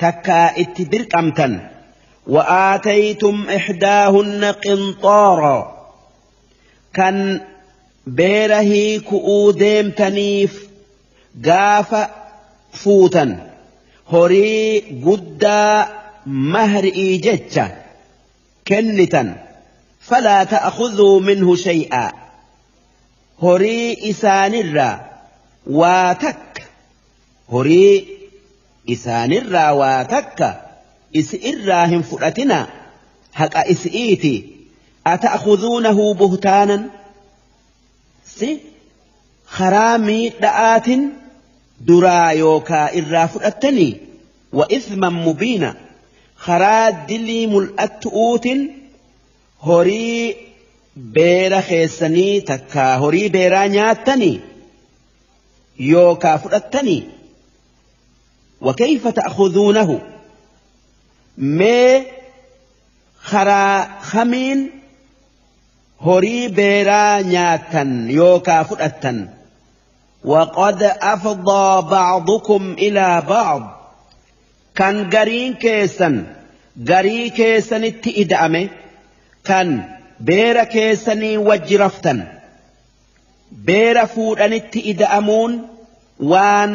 takkaa itti dirqamtan, وآتيتم إحداهن قنطارا kan beera hiiku'uu deemtaniif gaafa fuutan horii guddaa mahri'ii jecha kennitan, فلا تأخذوا منه شيئا horii isaanirraa waa takka, horii isaanirraa waa takka isi irraa hin fudhatina, haqa isi'iiti. أتأخذونه بهتانا si karaa miidha'aatin duraa yookaa irraa fudhattanii, وإثما مبينا karaa dilii mul'attu'uutin horii beera keessanii takkaa horii beeraa nyaattanii yookaa fudhattanii. وكيف تأخذونه mee karaa kamiin horii beeraa nyaattan yookaa fudhattan? وقد أفضى بعضكم إلى بعض kan gariin keessan garii keessanitti ida'ame, kan beera keessanii wajji raftan. Beera fuudhanitti ida'amuun waan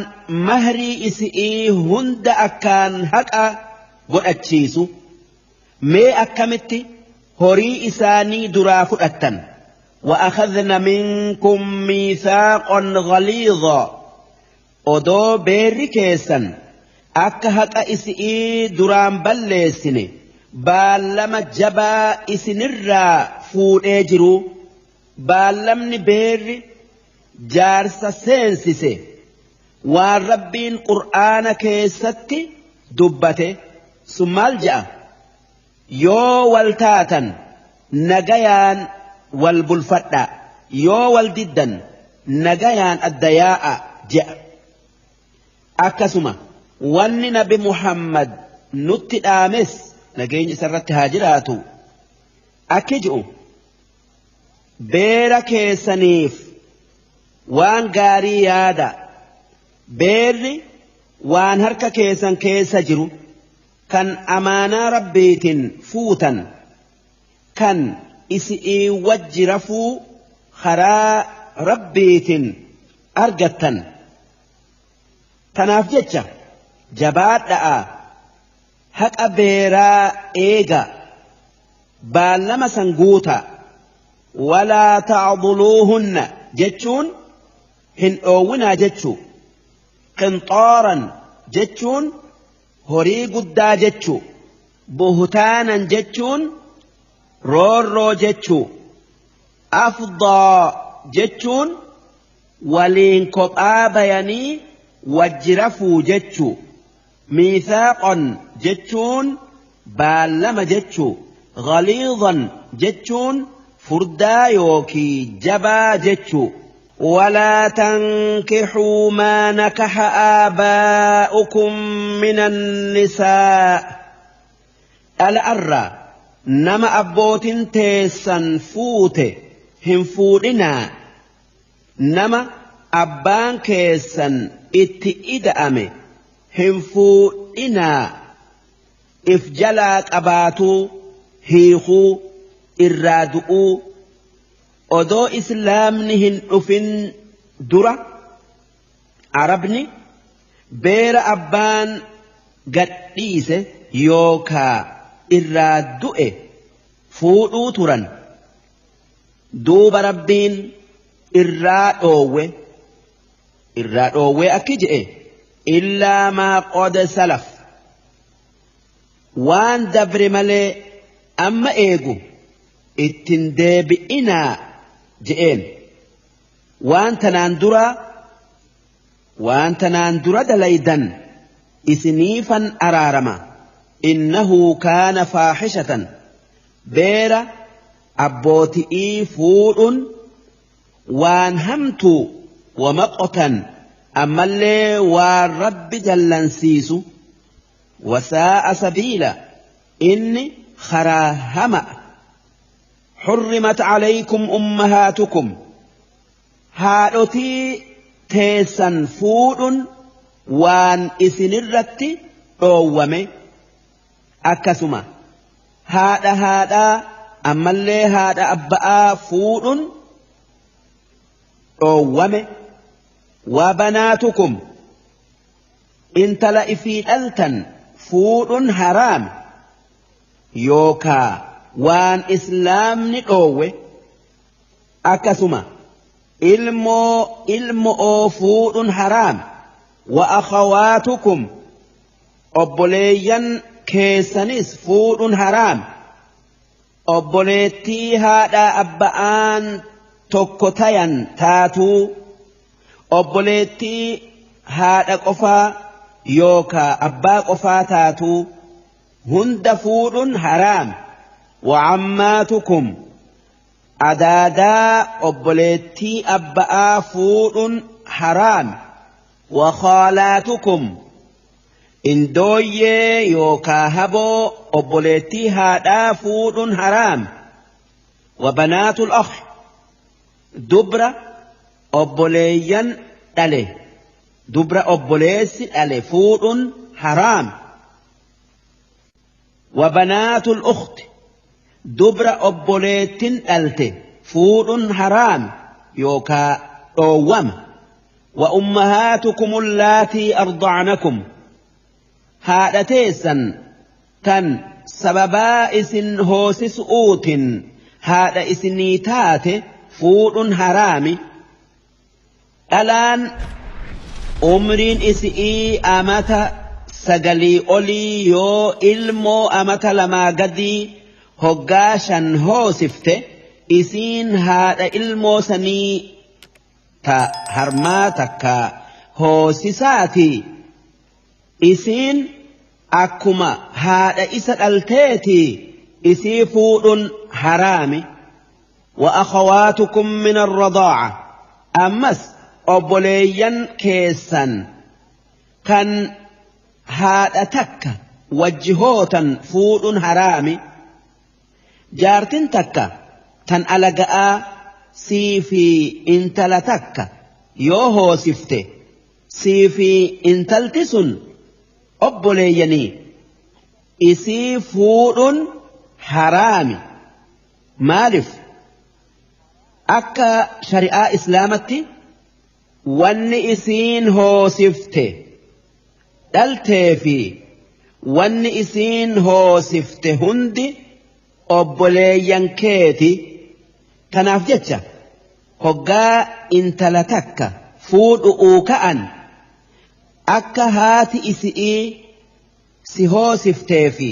mahrii isi'ii hunda akkaan haqa godhachiisu. Mee akkamitti horii isaanii duraa fudhattan? وأخذن منكم ميثاقا غليظا odoo beerri keessan akka haqa isi'ii duraan balleessine baallama jabaa isinirraa fuudhee jiru. Baallamni beerri jaarsa seensise waan Rabbiin Qur'aana keessatti dubbate sun maal je'a? Yoo wal taatan nagayaan wal bulfadha, yoo wal diddan nagayaan adda yaa'a je'a. Akkasuma wanni Nabi Muhammad nutti dhaames, nageenyi isarratti haa jiraatu, akki ji'u: beera keessaniif waan gaarii yaada. Beerri waan harka keessan keessa jiru kan amaanaa Rabbiitiin fuutan, kan isi'ii wajji rafuu karaa Rabbiitiin argattan. Tanaaf jecha jabaadha'a, haqa beeraa eega, baallama san guuta. ولا تعضلوهن jechuun hin dhoowwinaa jechuu. قنطارا jechuun horii guddaa jechuu. بهتانا jechuun roorroo jechuu. أفضى jechuun waliin kophaa bayanii wajji rafuu jechuu. Miithaaqan jechuun baallama jechuu, ghaliidan jechuun furdaa yookii jabaa jechuu. ولا تنكحوا ما نكح آباؤكم من النساء الأرى نما أبوت تيسا فوت هم فودنا نما أبان كيسا اتئدأم هم فودنا إفجلات أباتو هيخو إرادؤو odoo islaamni hin dhufin dura arabni beera abbaan gadhiise yookaa irraa du'e fuudhuu turan. Duuba rabbiin irraa dhoowwe akki je'e illaa maa qad salaf waan dabre malee amma eegu ittin deebi'inaa je'een. Waan tanaan dura dalaydan isiniifan araarama. Innahu kaana faaxishatan beera abbooti'ii fuudhun waan hamtuu wamaqotan ammallee waan rabbi jallansiisu. Wasaa'a sabiila inni karaa hama. حرمت عليكم أمهاتكم هادوتي تيسن فود وان إسنرت أوامي أكسما هذا هذا أما اللي هذا أبقى فود أوامي. وبناتكم إن تلئ ألتن فود حرام يوكا waan islaamni dhoowwe. Akkasuma ilmoo ilmoo fuudhun haraam. Wa akhawaatukum obboleeyyan keessanis fuudhun haraam. Obboleettii haadha abba'aan tokko tayan taatuu, obboleettii haadha qofaa yookaa abbaa qofaa taatuu hunda fuudhun haraam. وعماتكم أدادا أبليتي أبآ فود حرام. وخالاتكم إندوي يوكاهبو أبليتي هادا فود حرام. وبنات الأخ دبرة أبليا ألي دبرة أبليس ألي فود حرام. وبنات الأخت دبر أبوليتين ألتي فود حرام يوكا أوام. وأمهاتكم اللاتي أرضعنكم هذا تيسا تن سببا إسن هوسس أوت هذا إسنيتات فود حرام. الآن أمرين إسئي أمتا سقلي أولي يو إلمو أمتا لما قدي hoggaa shan hoosifte isiin haadha ilmoo sanii ta harmaa takka hoosisaati. Isiin akkuma haadha isa dhalteeti isii fuudhun haraami. Wa akhawaatukum min arradaa'a ammas obboleeyyan keessan kan haadha takka wajjihootan fuudhun haraami. Jaartin takka tan alaga'aa sii fi intala takka yoo hoosifte sii fi intalti sun obboleeyyanii isii fuudhun haraami. Maaliif? Akka shari'aa islaamatti wanni isiin hoosifte dhaltee fi wanni isiin hoosifte hundi obboleeyyan keeti. Kanaaf jecha hoggaa intala takka fuudhu'uu ka'an akka haati isi'ii si hoosiftee fi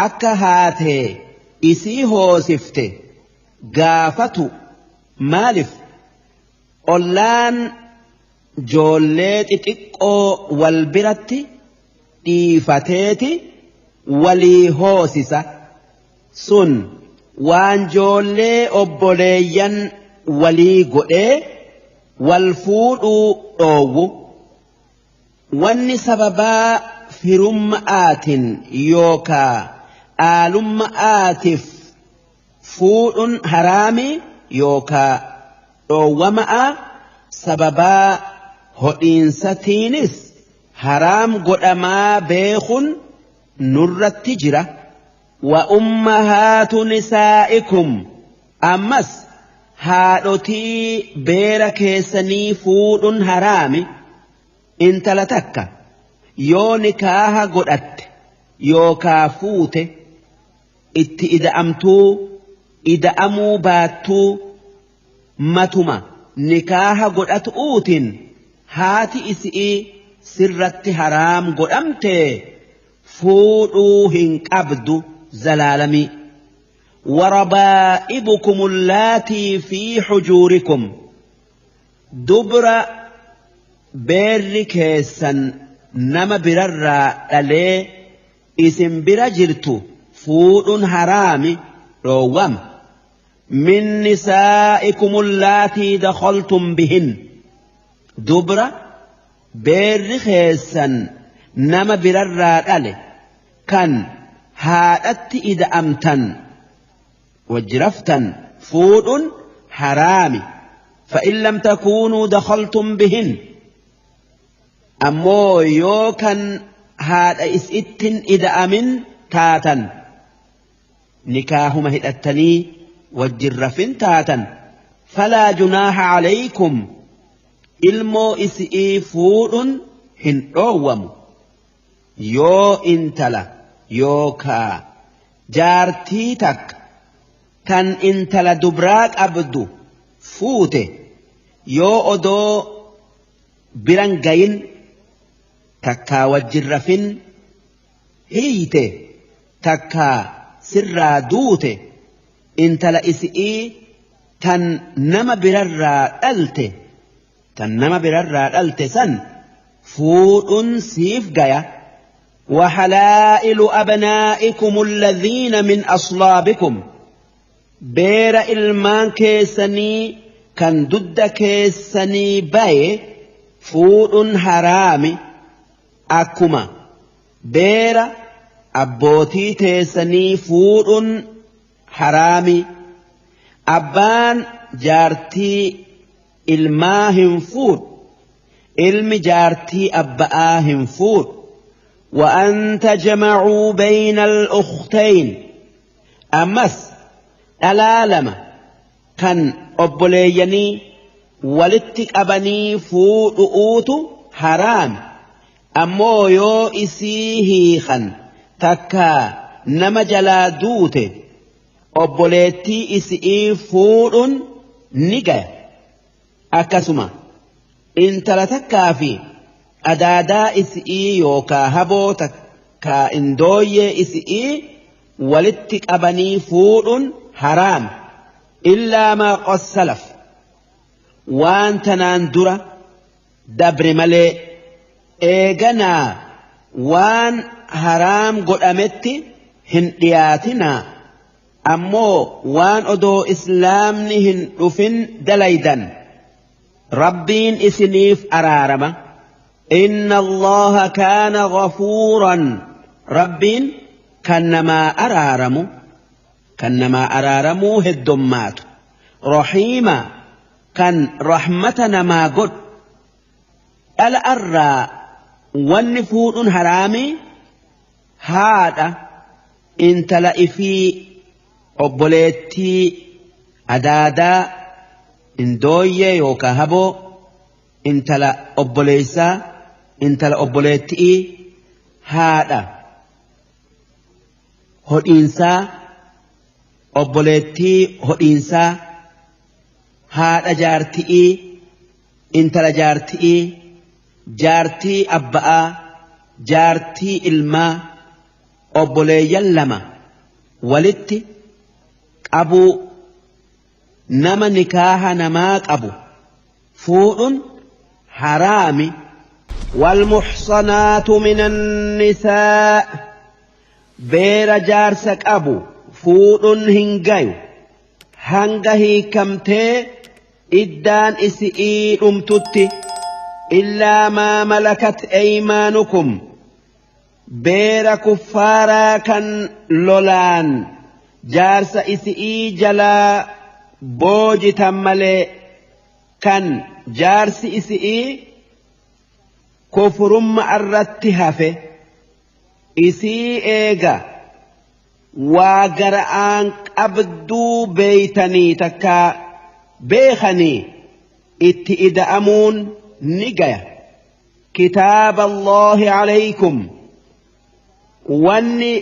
akka haatee isii hoosifte gaafatu. Maaliif? Ollaan joollee xixiqqoo wal biratti dhiifateeti walii hoosisa sun waan joollee obboleeyyan walii godhee wal fuudhuu dhoowwu wanni sababaa firumma'aatiin yookaa aalumma'aatiif fuudhuun haraami yookaa dhoowwama'a sababaa hodhiinsatiinis haraam godhamaa beekun nurratti jira. Wa ummahaatu nisaa'ikum ammas haadhotii beera keessanii fuudhuun haraami intala takka yoo nikaaha godhatte yookaa fuute itti ida'amtuu ida'amuu baattuu matuma nikaaha godhatuutiin haati isi'ii sirratti haraam godhamte fuudhuu hin qabdu zalaalamii. وربائبكم اللاتي في حجوركم دبر beerri keessan nama birarraa dhalee isin bira jirtu fuudhuun haraami dhoowwama. Min nisaa'ikum allaatii dakhaltum bihin dubra beerri keessan nama birarraa dhale kan haadhatti ida'amtan wajjiraftan fuudhuun haraami. فإن لم تكونوا دخلتم بهن ammoo yoo kan haadha isittin ida'amin taatan nikaahuma hidhattanii wajjin rafin taatan falaa junaaha calaykum ilmoo isi'ii fuudhun hin dhoowwamu yoo intala yookaa jaartii takka tan intala dubraa qabdu fuute yoo odoo biran gayin takkaa wajjin rafin hiite takkaa sirraa duute intala isi'ii tan nama birarraa dhalte tan nama birarraa dhalte san fuudhun siif gaya. وحلائل أبنائكم الذين من أصلابكم beera ilmaan keessanii kan dudda keessanii baye fuudhun haraami akkuma beera abbootii teessanii fuudhun haraami. Abbaan jaartii ilmaa hin fuudhu, ilmi jaartii abba'aa hin fuudhu. وأن تجمعوا بين الأختين أمس dhalaa lama kan obboleeyyanii walitti qabanii fuudhu'uutu haraami. Ammoo yoo isii hiikan takka nama jalaa duute obboleettii isi'ii fuudhuun ni gaya. Akkasuma intala takkaa fi adaadaa isi'ii yookaa haboo takkaa indooyyee isi'ii walitti qabanii fuudhuun haraam. Illaa maa qad salaf waan tanaan dura dabre malee eeganaa waan haraam godhametti hin dhiyaatinaa. Ammoo waan odoo islaamni hin dhufin dalaydan rabbiin isiniif araarama. Inna allaha kaana ghafuuran rabbiin kan namaa araaramu kan namaa araaramuu heddummaatu rahiima kan rahmata namaa godhu. Dhala irraa wanni fuudhuun haraami haadha intala ifii obboleettii adaadaa indooyyee yookaan haboo intala obboleessaa intala obboleettii haadha hodhiinsaa obboleettii hodhiinsaa haadha jaarti'ii intala jaarti'ii jaartii abba'aa jaartii ilmaa obboleeyyan lama walitti qabuu nama nikaaha namaa qabu fuudhuun haraami. والمحصنات من النساء beera jaarsa qabu fuudhun hin gayu hanga hiikamtee iddaan isi'ii dhumtutti illaa maa malakat aymaanukum beera kuffaaraa kan lolaan jaarsa isi'ii jalaa boojitan malee kan jaarsi isi'ii kufrumma irratti hafe isii eega waa gara'aan qabduu beeytanii takka beekanii itti ida'amuun ni gaya. Kitaaba Allaahi alaykum wanni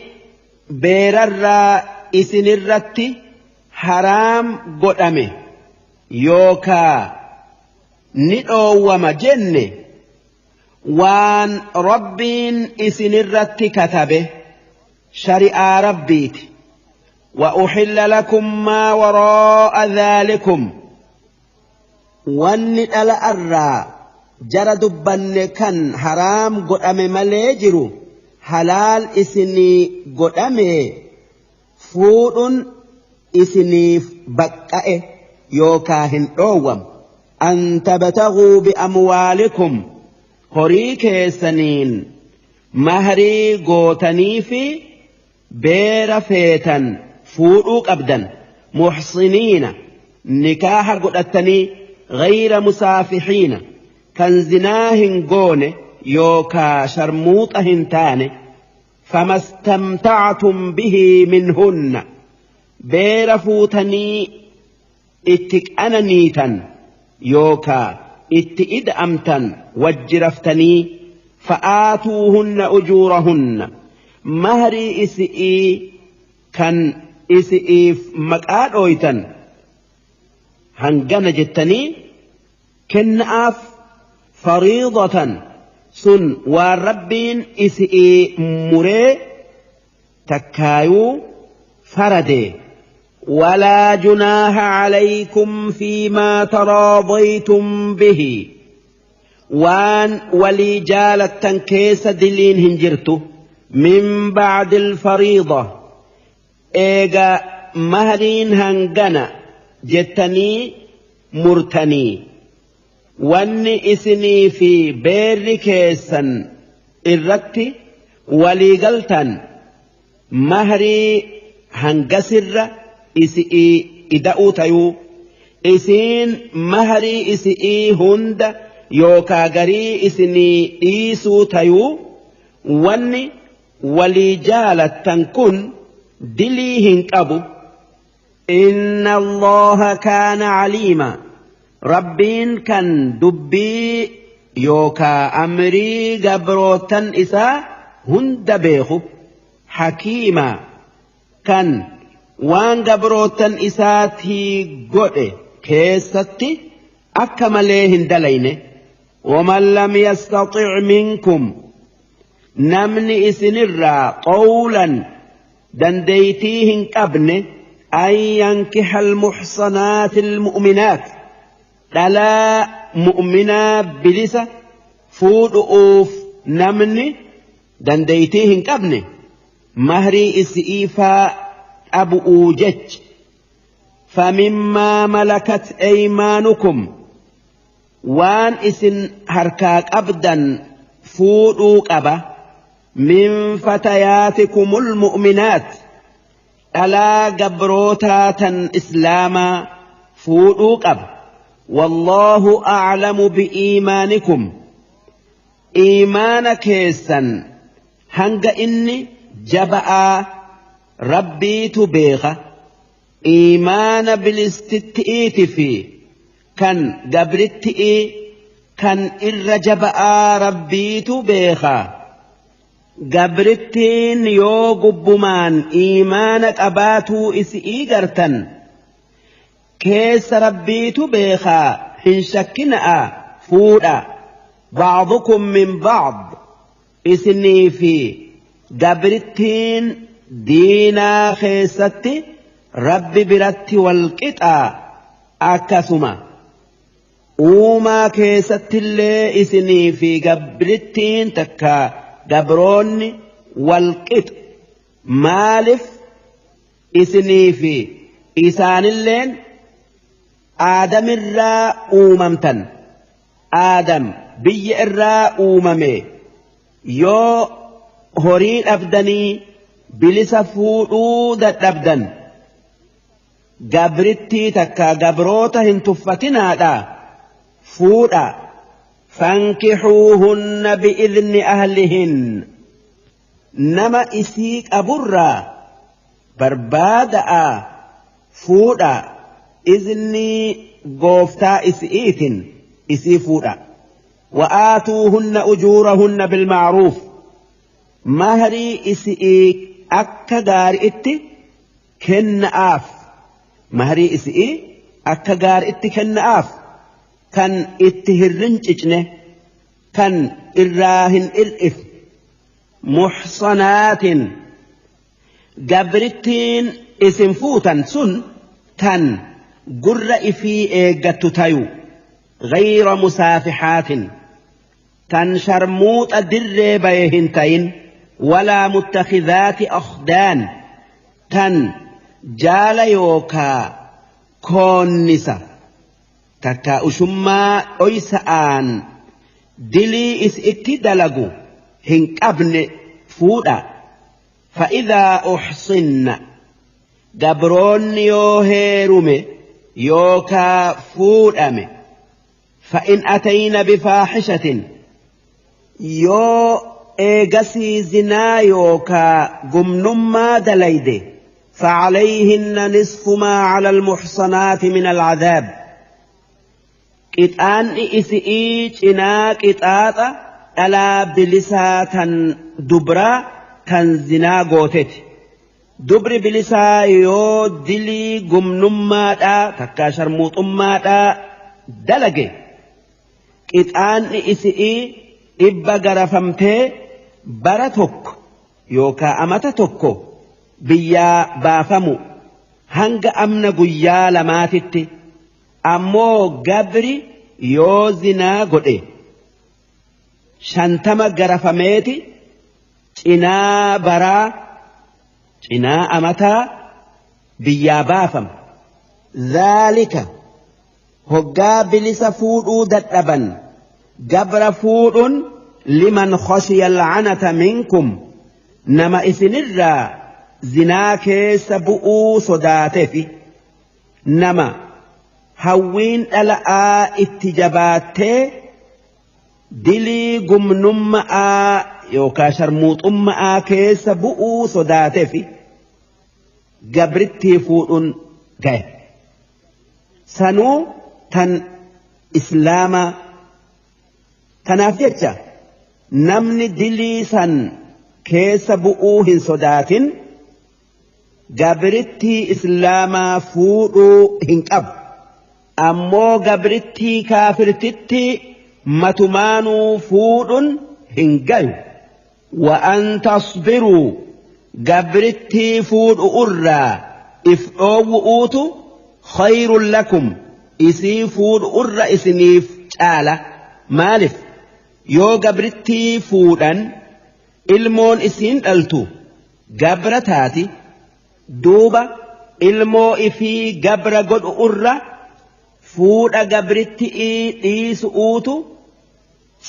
beerarraa isinirratti haraam godhame yookaa ni dhoowwama jenne waan Rabbiin isinirratti katabe shari'aa Rabbiiti. وأحل لكم ما وراء ذلكم wanni dhala irraa jara dubbanne kan haraam godhame malee jiru halaal isinii godhame fuudhun isiniif baqqa'e yookaa hin dhoowwamu. An tabtaghuu biamwaalikum horii keessaniin mahrii gootanii fi beera feetan fuudhuu qabdan muhsiniina nikaaha godhatanii غير مسافحين kan zinaa hin goone yookaa sharmuuxa hin taane فما استمتعتم به منهن beera fuutanii itti qananiitan yookaa itti ida'amtan wajjiraftanii فآتوهن أجورهن mahrii isi'ii kan isi'iif maqaa dhooytan hangana jettanii kenna'aaf fariidatan sun waan Rabbiin isi'ii muree takkaayuu faradee. ولا جناح عليكم فيما تراضيتم به waan walii jaalattan keessa diliin hin jirtu من بعد الفريضة eega mahriin hangana jettanii murtanii wanni isinii fi beerri keessan irratti waliigaltan mahrii hangasirra isi'ii ida'uu tayuu isiin mahrii isi'ii hunda yookaa garii isinii dhiisuu tayuu wanni walii jaalattan kun dilii hin qabu. إن الله كان عليما Rabbiin kan dubbii yookaa amrii gabrootan isaa hunda beeku hakiima kan waan gabrootan isaatii godhe keessatti akka malee hin dalayne. ومن لم يستطع منكم namni isinirraa qawlan dandeeytii hin qabne أن ينكح المحصنات المؤمنات dhalaa mu'minaa bilisa fuudhu'uuf namni dandeeytii hin qabne mahrii isi'iifaa dhabu'uu jech فمما ملكت أيمانكم waan isin harkaa qabdan fuudhuu qaba من فتياتكم المؤمنات dhalaa gabrootaa tan islaamaa fuudhuu qaba. والله أعلم بإيمانكم iimaana keessan hanga inni jaba'aa Rabbiitu beeka iimaana bilistitti'iiti fi kan gabritti'ii kan irra jaba'aa Rabbiitu beeka. Gabrittiin yoo gubbumaan iimaana qabaatuu isi'ii gartan keessa Rabbiitu beekaa hin shakkina'a fuudha. Ba'dukum min ba'd isinii fi gabrittiin diinaa keessatti Rabbi biratti wal qixaa akkasuma. Uumaa keessattillee isinii fi gabrittiin takka gabroonni walqixa. Maaliif isinii fi isaanilleen aadamirraa uumamtan? Aadam biyya irraa uumame. Yoo horii dhabdanii bilisa fuudhuu dadhabdan, gabrittii takka gabroota hin tuffatinaadha fuudha. Fankixuuhunna bi'idni ahlihin, nama isii qaburraa barbaada'a fuudha, iznii gooftaa isi'iitin isii fuudha. Wa'aatuuhunna ujuurahunna bilma'ruuf, mahrii isi'ii akka gaari'itti kenna'aaf, mahrii isi'ii akka gaari'itti kenna'aaf, kan itti hirrincicne, kan irraa hin ir'if. Muxsanaatin, gabrittiin isin fuutan sun tan gurra ifii eeggattu tayu, غير مسافحات, tan sharmuuxa dirree baye hin tayin, ولا متخذات أخدان, tan jaala yookaa koonnisa takka ushummaa dhoysa'aan dilii is itti dalagu hin qabne fuudha. فإذا أحصن, gabroonni yoo heerume yookaa fuudhame, فإن أتين بفاحشة, yoo eegasii zinaa yookaa gumnummaa dalayde, فعليهن نصف ما على المحصنات من العذاب, qixaanni isi'ii cinaa qixaaxa dhalaa bilisaa tan dubraa tan zinaa gooteti. Dubri bilisaa yoo dilii gumnummaadhaa takkaa sharmuuxummaadhaa dalage, qixaanni isi'ii 100 garafamtee bara tokko yookaa amata tokko biyyaa baafamu hanga amna guyyaa 2titti. Ammoo gabri yoo zinaa godhe, 50 garafameeti cinaa baraa cinaa amataa biyyaa baafama. ذلك, hoggaa bilisa fuudhuu dadhaban gabra fuudhuun, لمن خشي العنت منكم, nama isinirraa zinaa keessa bu'uu sodaatefi, nama hawwiin dhala'aa itti jabaattee dilii gumnumma'aa yookaa sharmuuxumma'aa keessa bu'uu sodaatefi gabrittii fuudhuun gaye. Sanuu tan islaamaa. Kanaaf jecha namni dilii san keessa bu'uu hin sodaatin gabrittii islaamaa fuudhuu hin qabu. Ammoo gabrittii kaafirtitti matumaanuu fuudhuun hin gayu. وأن تصبروا, gabrittii fuudhu irraa if dhoowwu'uutu, خير لكم, isii fuudhu irra isiniif caala. Maaliif? Yoo gabrittii fuudhan ilmoon isiin dhaltu gabra taati. Duuba ilmoo ifii gabra godhu irra fuudha gabrittii dhiisu'uutu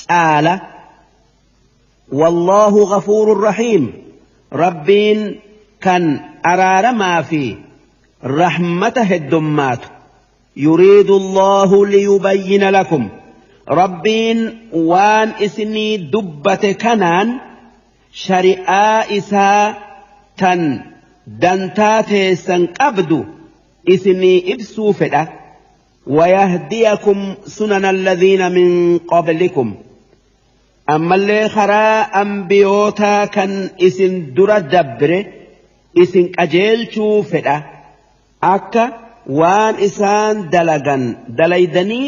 caala. والله غفور رحيم, rabbiin kan araaramaa fi rahmata heddummaatu. يريد الله ليبين لكم, rabbiin waan isinii dubbate kanaan shari'aa isaa tan dantaa teessan qabdu isinii ibsuu fedha. ويهديكم سنن الذين من قبلكم, ammallee karaa ambiyootaa kan isin dura dabre isin qajeelchuu fedha, akka waan isaan dalagan dalaydanii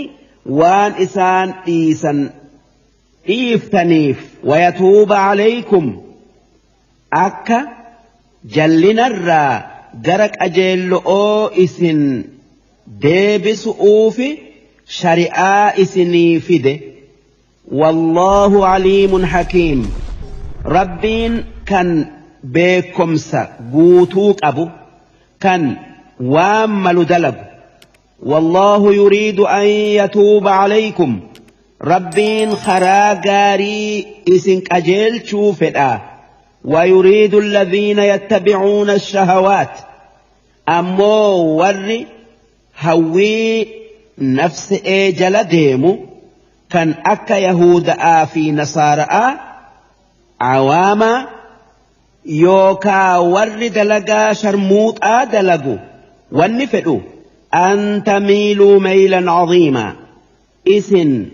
waan isaan dhiisan dhiiftaniif. ويتوب عليكم, akka jallinarraa gara qajeello'oo isin deebisu'uufi. Shari'aa isinii fide. Wallaahu aliimun hakiim. Rabbiin kan beekomsa guutuu qabu, kan waan malu dalagu. Wallaahu yuriidu an yatuuba calaykum. Rabbiin karaa gaarii isin qajeelchuu fedha. ويريد الذين يتبعون الشهوات ammoo warri hawwii nafsee jala deemu, kan akka Yahuda'aa fi Nasaara'aa awaamaa, yookaa warri dalagaa sharmuuxaa dalagu, wanni fedhu أن تميلوا ميلا عظيما, isin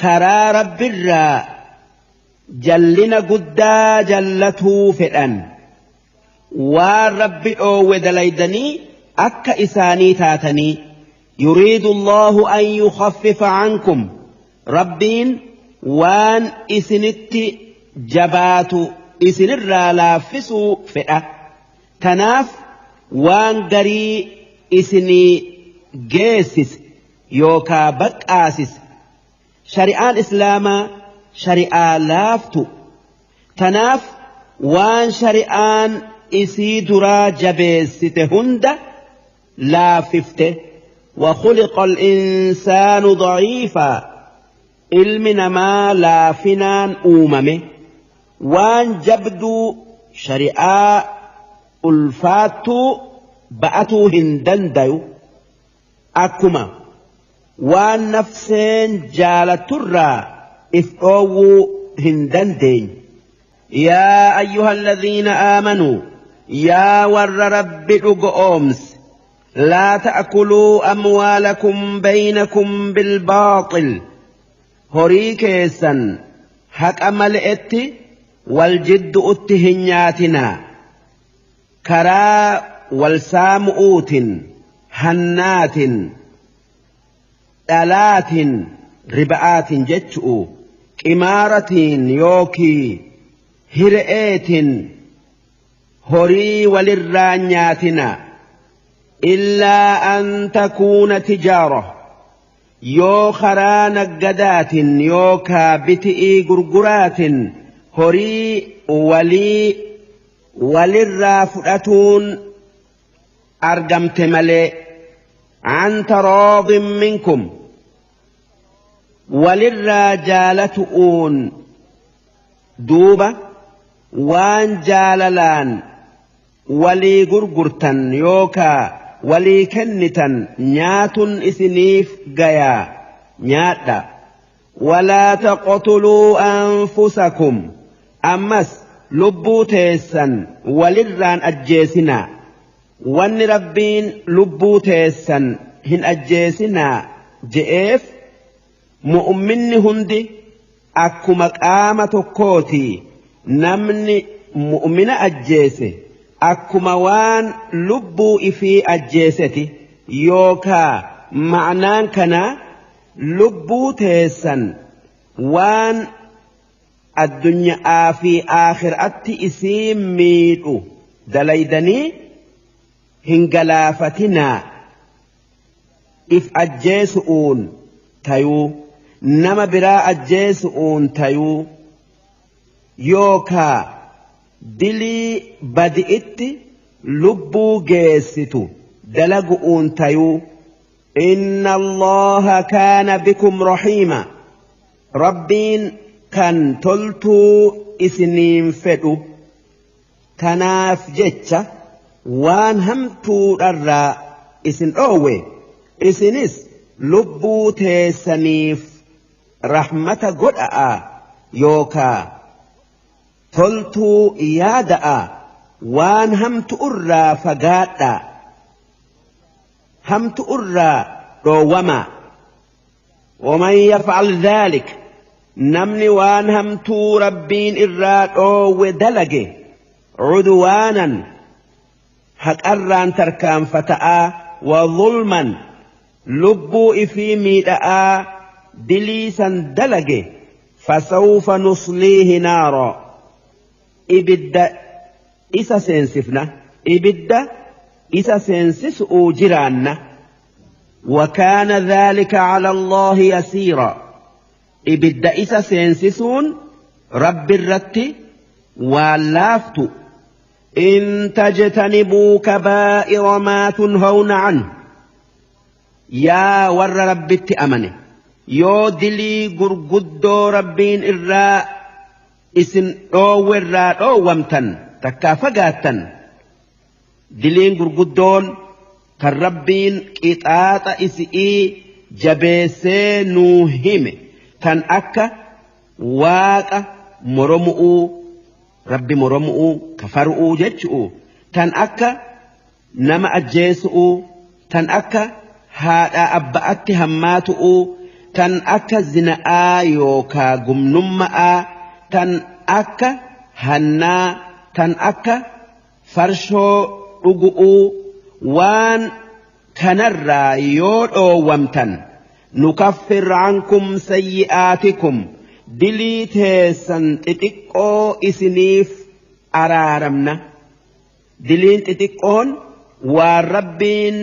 karaa Rabbirraa jallina guddaa jallatuu fedhan. Waan Rabbi dhoowwe dalaydanii akka isaanii taatanii. يريد الله أن يخفف عنكم. Rabbiin waan isinitti jabaatu isinirraa laaffisuu fedha. Tanaaf waan garii isinii geessise yookaa baqqaasise. Shari'aan Islaamaa shari'aa laaftu. Tanaaf waan shari'aan isii duraa jabeessite hunda laaffifte. وخلق الإنسان ضعيفا. Ilmi namaa laafinaan uumame. Waan jabduu shari'aa ulfaattuu ba'atuu hin dandayu. Akkuma waan nafseen jaalatturraa if dhoowwuu hin dandeenye. يا أيها الذين آمنوا, yaa warra Rabbi dhugoomse, لا تأكلوا أموالكم بينكم بالباطل. Horii keessan haqa male'etti wal jiddu'utti hin nyaatinaa. Karaa wal saamu'uutin, hannaatin, dhalaatin, riba'aatin jechu'u, qimaaratiin yookii hire'eetin horii walirraa nyaatinaa. إلا أن تكون تجارة, yoo karaa naggadaatin yookaa biti'ii gurguraatin horii walii walirraa fudhatuun argamte malee. عن تراض منكم, walirraa jaalatu'uun. Duuba waan jaalalaan walii gurgurtan yookaa walii kennitan nyaatun isiniif gayaa, nyaadha. ولا تقتلوا أنفسكم. Ammas lubbuu teessan walirraan ajjeesinaa. Wanni Rabbiin lubbuu teessan hin ajjeesinaa je'eef, mu'umminni hundi akkuma qaama tokkooti. Namni mu'mina ajjeese akkuma waan lubbuu ifii ajjeeseti. Yookaa ma'naan kanaa, lubbuu teessan waan addunyaa fi aakhiraatti isii miidhu dalaydanii hin galaafatinaa. If ajjeesu'uun tayuu, nama biraa ajjeesu'uun tayuu, yookaa dilii badi'itti lubbuu geessitu dalagu'uun tayuu. إن الله كان بكم رحيما. Rabbiin kan toltuu isiniin fedhu. Tanaaf jecha waan hamtuudharraa isin dhoowwe. Isinis lubbuu teessaniif rahmata godha'a yookaa toltuu yaada'a, waan hamtu irraa fagaadha, hamtu irraa dhoowwama. ومن يفعل ذلك, namni waan hamtuu Rabbiin irraa dhoowwe dalage, عدوانا, haqarraan tarkaanfata'aa, وظلما, lubbuu ifii miidha'aa diliisan dalage, فسوف نصليه نارا, ibidda isa seensifna, ibidda isa seensisu'uu jiraanna. وكان ذلك على الله يسيرا إبدا إسا سينسسون رب الرت واللافت إن تجتنبوا كبائر ما تنهون عنه يا ور ربت أمنه yoo dilii gurguddoo rabbiin irraa isin dhoowwerraa dhoowwamtan takkaa fagaattan diliin gurguddoon kan rabbiin qixaaxa isi'ii jabeessee nuu hime kan akka waaqa moromu'uu rabbi moromu'uu kafaru'uu jechu'u tan akka nama ajjeesu'uu tan akka haadha abba'atti hammaatu'uu tan akka zina'aa yookaa gumnumma'aa tan akka hannaa tan akka farshoo dhugu'uu waan kanarraa yoo dhoowwamtan nukaffir cankum sayyi'aatikum dilii teessan xixiqqoo isiniif araaramna diliin xixiqqoon waan rabbiin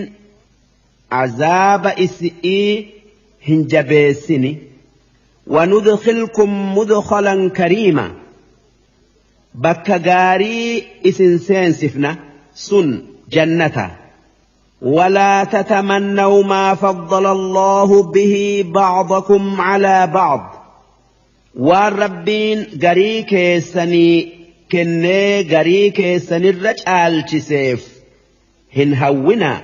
azaaba isi'ii hin jabeessini wanudkhilkum mudkhalan kariima bakka gaarii isin seensifna sun jannata ولا تتمنوا ما فضل الله به بعضكم على بعض والربين غري كيسني كني غري كيسني الرجال هن هونا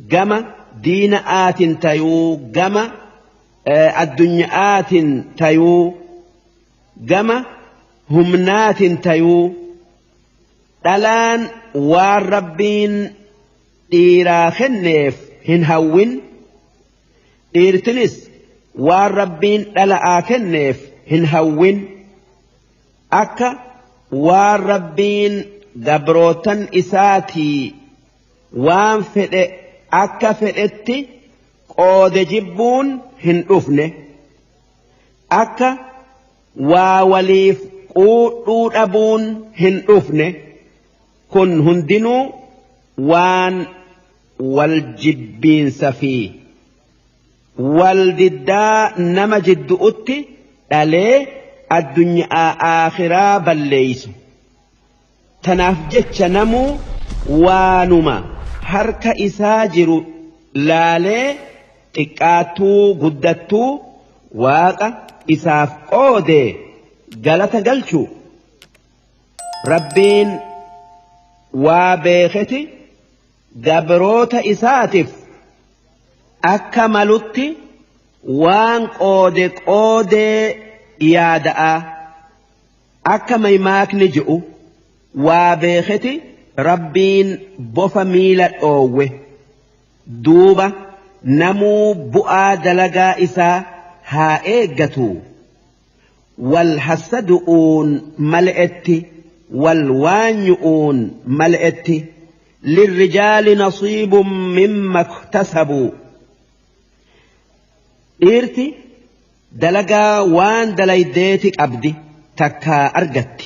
جما دين آت تيو جما الدنيا آت تيو جما همنات تيو دلان والربين dhiiraa kenneef hin hawwin dhiirtinis waan rabbiin dhala'aa kenneef hin hawwin akka waan rabbiin gabrootan isaatii waan fedhe akka fedhetti qoode jibbuun hin dhufne akka waa waliif quudhuu dhabuun hin dhufne kun hundinuu waan waljibbiinsa fi waldiddaa nama jiddu'utti dhalee addunyaa aakhiraa balleeysu. Tanaaf jecha namuu waanuma harka isaa jiru laalee xiqqaattuu guddattuu waaqa isaaf qoode galata galchu. Rabbiin waa beeketi gabroota isaatiif akka malutti waan qoode qoodee yaada'a akka maymaakni ji'u waa beeketi rabbiin bofa miila dhoowwe duuba namuu bu'aa dalagaa isaa haa eeggatu wal hassadu'uun mal'etti wal waanyu'uun mal'etti. للرجال نصيب مما اكتسبوا إيرتي دلقا وان دليديتك أبدي تكا أرقت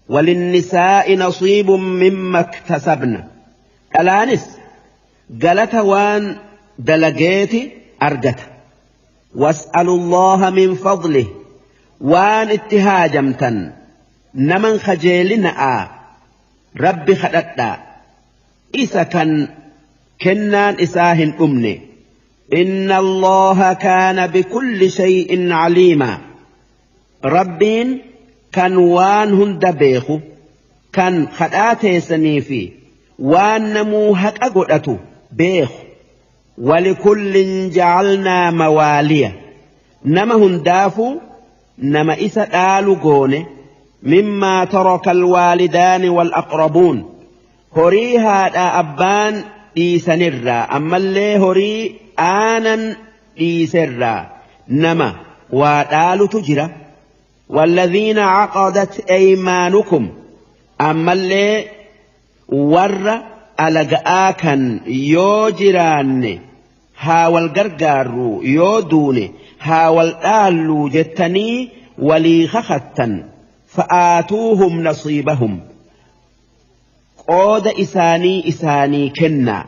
وللنساء نصيب مما اكتسبن الآنس قالت وان دلقيتي أرقت واسألوا الله من فضله وان اتهاجمتا نمن خجيلنا ربي خدتا إذا كان كنان إساهن أمني إن الله كان بكل شيء عليما ربين كان وان هند بيخو كان خداته سنيفي وان نمو هك أقلته بيخو ولكل جعلنا مواليا نما هندافو نما إسا آلو قوني مما ترك الوالدان والأقربون horii haadha abbaan dhiisanirraa ammallee horii aanan dhiiserraa nama waa dhaalutu jira walladhiina caqadat aymaanukum ammallee warra alaga'aa kan yoo jiraanne haa wal gargaarru yoo duune haa wal dhaallu jettanii walii kakattan fa'aatuuhum nasiibahum qooda isaanii isaanii kennaa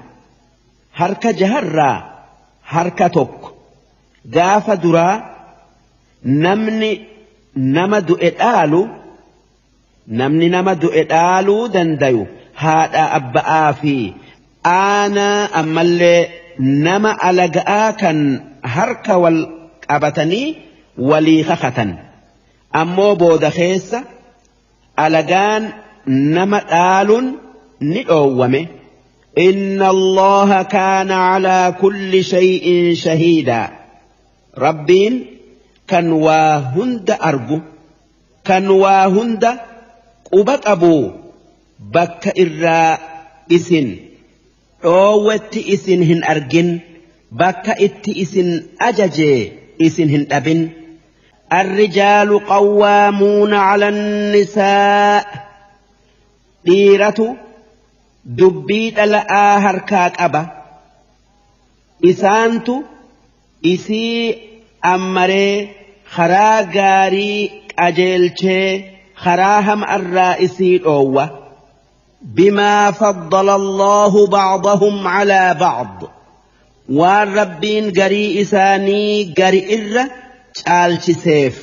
harka jaharraa harka tokko. Gaafa duraa namni nama du'e dhaalu, namni nama du'e dhaaluu dandayu haadha abba'aa fi aanaa ammallee nama alaga'aa kan harka wal qabatanii walii kakatan. Ammoo booda keessa alagaan nama dhaaluun ni dhoowwame. Inna Allaha kaana calaa kulli shay'in shahiidaa. Rabbiin kan waa hunda argu, kan waa hunda quba qabu, bakka irraa isin dhoowwetti isin hin argin, bakka itti isin ajaje isin hin dhabin. الرجال قوامون على النساء. Dhiiratu dubbii dhala'aa harkaa qaba. Isaantu isii ammaree karaa gaarii qajeelchee karaa hamarraa isii dhoowwa. بما فضل الله بعضهم على بعض. Waan Rabbiin garii isaanii gari irra caalchiseef,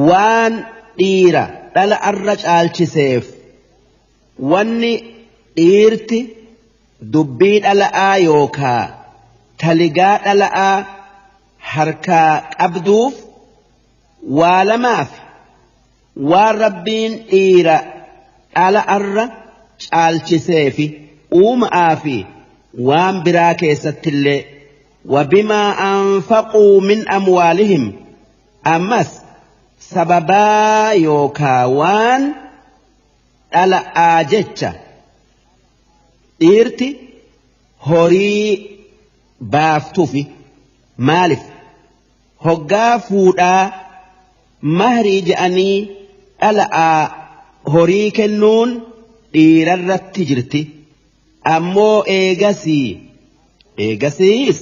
waan dhiira dhala arra caalchiseef. Wanni dhiirti dubbii dhala'aa yookaa taligaa dhala'aa harkaa qabduuf waa lamaaf: waan Rabbiin dhiira dhala arra caalchiseefi uuma'aa fi waan biraa keessattillee. وبما أنفقوا من أموالهم. Ammas sababaa yookaa waan dhala'aa jecha dhiirti horii baaftuufi. Maalif hoggaa fuudhaa mahrii je'anii dhala'aa horii kennuun dhiirarratti jirti. Ammoo eegasiis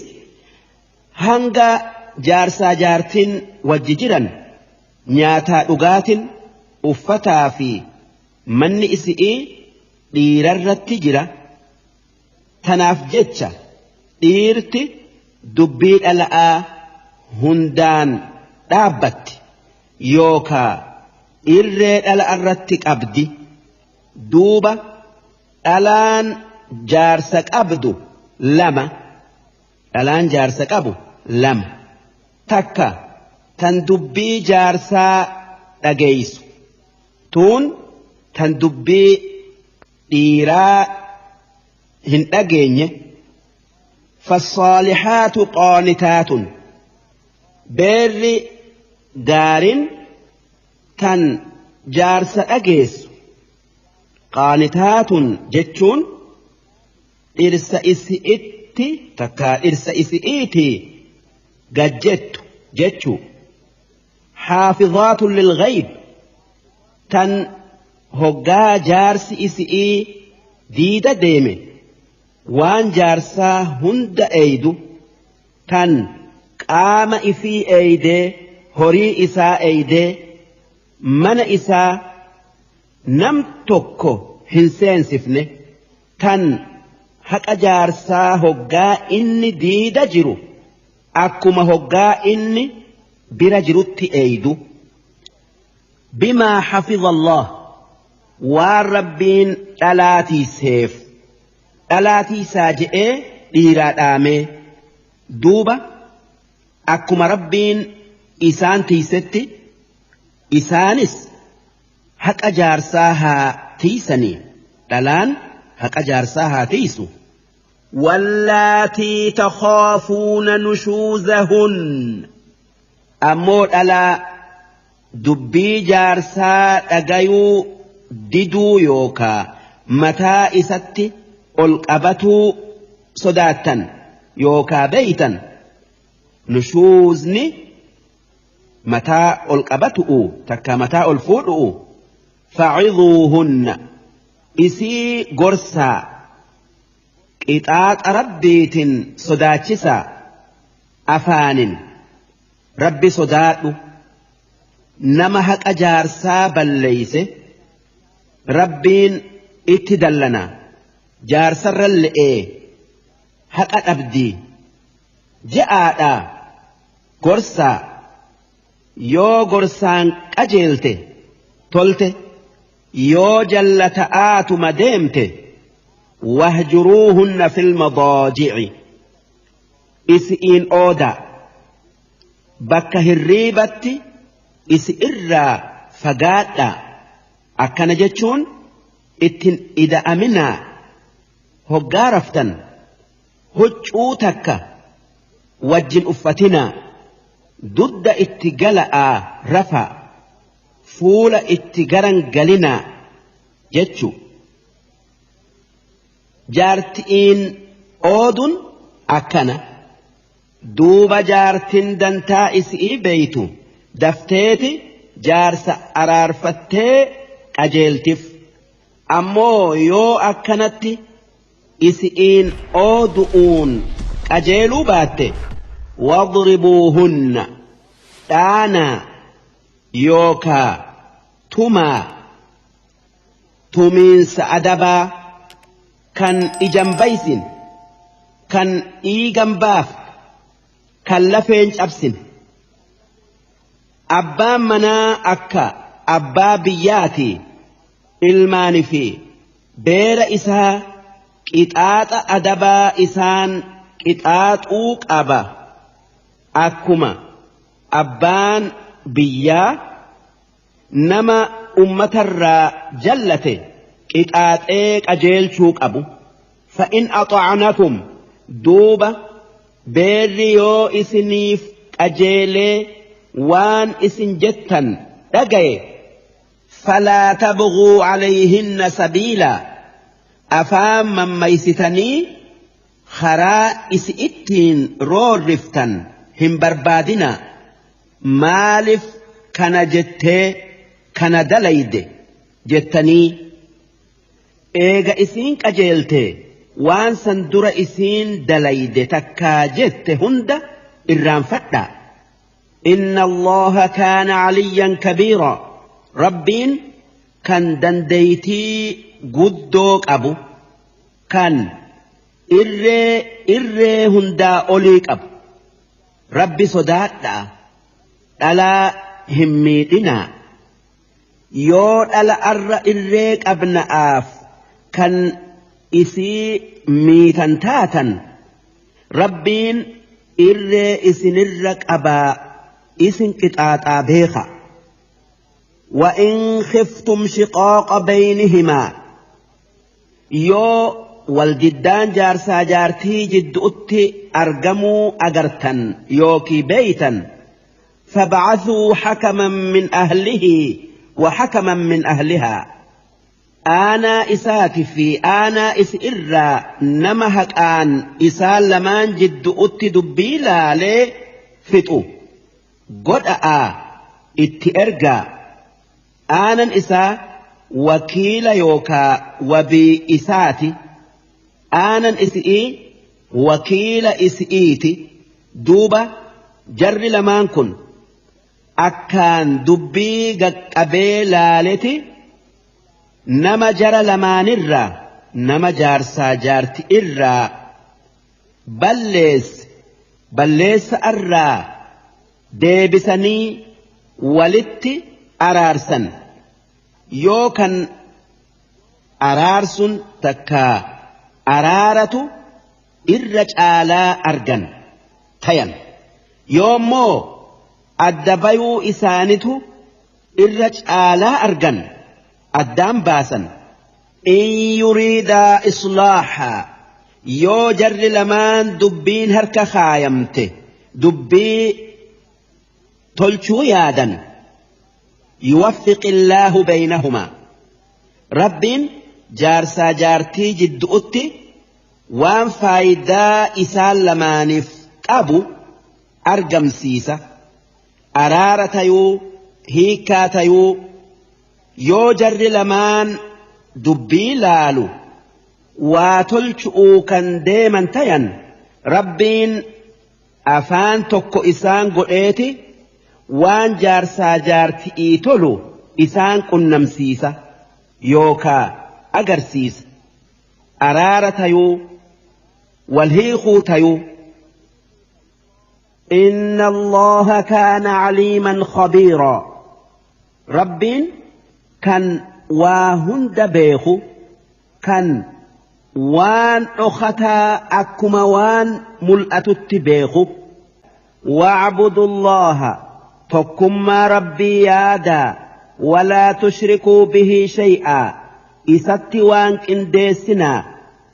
hanga jaarsaa jaartiin wajji jiran nyaataa, dhugaatin, uffataa fi manni isi'ii dhiirarratti jira. Tanaaf jecha dhiirti dubbii dhala'aa hundaan dhaabbatti yookaa irree dhala irratti qabdi. Duuba dhalaan jaarsa qabdu lama. Dhalaan jaarsa qabu lama. Takka tan dubbii jaarsaa dhageeysu, tuun tan dubbii dhiiraa hin dhageenye. فالصالحات قانتات. Beerri gaarin tan jaarsa dhageessu. قانتات jechuun dhirsa isi'itti takka dhirsa isi'iiti gajjettu jechuu. حافظات للغيب. Tan hoggaa jaarsi isi'ii diida deeme waan jaarsaa hunda eeydu, tan qaama ifii eeydee, horii isaa eeydee, mana isaa nam tokko hin seensifne, tan haqa jaarsaa hoggaa inni diida jiru akkuma hoggaa inni bira jirutti eeydu. بما حفظ الله. Waan Rabbiin dhalaatiiseef dhalaatiisaa je'ee dhiiraa dhaamee. Duuba akkuma Rabbiin isaan tiisetti isaanis haqa jaarsaa haa tiisanii. Dhalaan haqa jaarsaa haa tiisu. واللاتي تخافون نشوزهن. Ammoo dhalaa dubbii jaarsaa dhagayuu diduu yookaa mataa isatti ol qabatuu sodaattan yookaa beeytan. Nushuuzni mataa ol qabatu'u takka mataa ol fuudhu'u. فعظوهن. Isii gorsaa, qixaaxa Rabbiitin sodaachisaa. Afaanin Rabbi sodaadhu, nama haqa jaarsaa balleeyse Rabbiin itti dallana, jaarsarra le'ee haqa dhabdii. Je'aadha gorsaa yoo gorsaan qajeelte tolte yoo jallata'aatuma deemte wahjuruuhunna fil madaaji'i isi'iin ooda bakka hirriibatti isi irraa fagaadha akkana jechuun ittin ida'aminaa hoggaa raftan huccuu takka wajjin uffatinaa dudda itti gala'aa rafaa fuula itti garan galinaa jechu jaartiin oodun akkana duuba jaartin dantaa isii beeytu dafteeti jaarsa araarfattee qajeeltif ammoo yoo akkanatti isi'iin oodu'uun qajeeluu baatte wadribuuhunna dhaanaa yookaa tumaa tumiinsa adabaa kan ijan baysin kan dhiigan baaf kan lafeen cabsin abbaan manaa akka abbaa biyyaati ilmaani fi beera isaa qixaaxa adabaa isaan qixaaxuu qaba akkuma abbaan biyyaa nama ummatarraa jallate qixaaxee qajeelchuu qabu fa'in axa'anakum duuba beerri yoo isiniif qajeelee waan isin jettan dhagaye falaa tabghuu calayhinna sabiilaa afaan mammaysitanii karaa isi ittiin roorriftan hin barbaadina maaliif kana jettee kana dalayde jettanii eega isiin qajeelte waan san dura isiin dalayde takkaa jette hunda irraanfadha inna allaha kaana caliyyan kabiira rabbiin kan dandeeytii guddoo qabu kan irree hundaa olii qabu rabbi sodaadhaa dhalaa hin miidhinaa yoo dhala arra irree qabna'aaf kan isii miitan taatan rabbiin irree isinirra qabaa isin qixaaxaa beeka وإن خفتم شقاق بينهما yoo waldiddaan jaarsaa jaartii jidduutti argamuu agartan yookii beeytan فابعثوا حكما من أهله وحكما من أهلها آنا إسات في آنا إس إرى نمهك آن إسال لمان جدؤت دبيلا لي فتو قد اتئرقا آنا إسا وكيل يوكا وبي إساتي آنا إسئي وكيل إسئيتي دوبا جر لمان كن akkaan dubbii qaqqabee laaleti nama jara lamaanirraa nama jaarsaa jaarti irraa balleessa irraa deebisanii walitti araarsan yoo kan araarsun takka araaratu irra caalaa argan tayan yoommoo adda bayuu isaanitu irra caalaa argan addaan baasan in yuriidaa islaaha yoo jarri lamaan dubbiin harka kaayamte dubbii tolchuu yaadan yuwaffiq illaahu baynahumaa rabbiin jaarsaa jaartii jidduutti waan faayidaa isaan lamaaniif qabu argamsiisa araara tayuu hiikaa tayuu yoo jarri lamaan dubbii laalu waa tolchu'uu kan deeman tayan rabbiin afaan tokko isaan godheeti waan jaarsaa jaarti'ii tolu isaan qunnamsiisa yookaa agarsiisa araara tayuu wal hiikuu tayuu. إن الله كان عليما خبيرا ربين كان واهند بيخو كان وان أختا أكما وان ملأتت بيخو واعبدوا الله تكما ربي يادا ولا تشركوا به شيئا إسات وان إنديسنا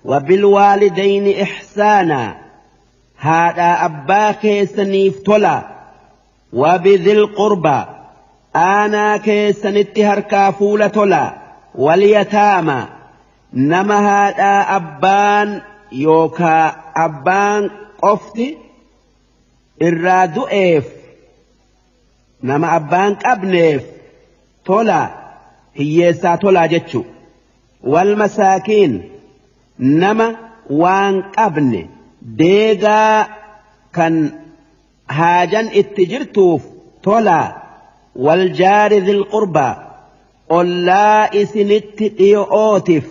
وبالوالدين إحسانا هذا أبا كيسنيف تلا وبذي القربى أنا كيسنت هركافولة تلا واليتامى نما هذا أبان يوكا أبان قفتي الرادو إف نما أبان أبنيف تلا هي ساتولا جتشو والمساكين نما وان أبني deegaa kan haajan itti jirtuuf tolaa waljaari dhil qurbaa ollaa isinitti dhiyo'ootiif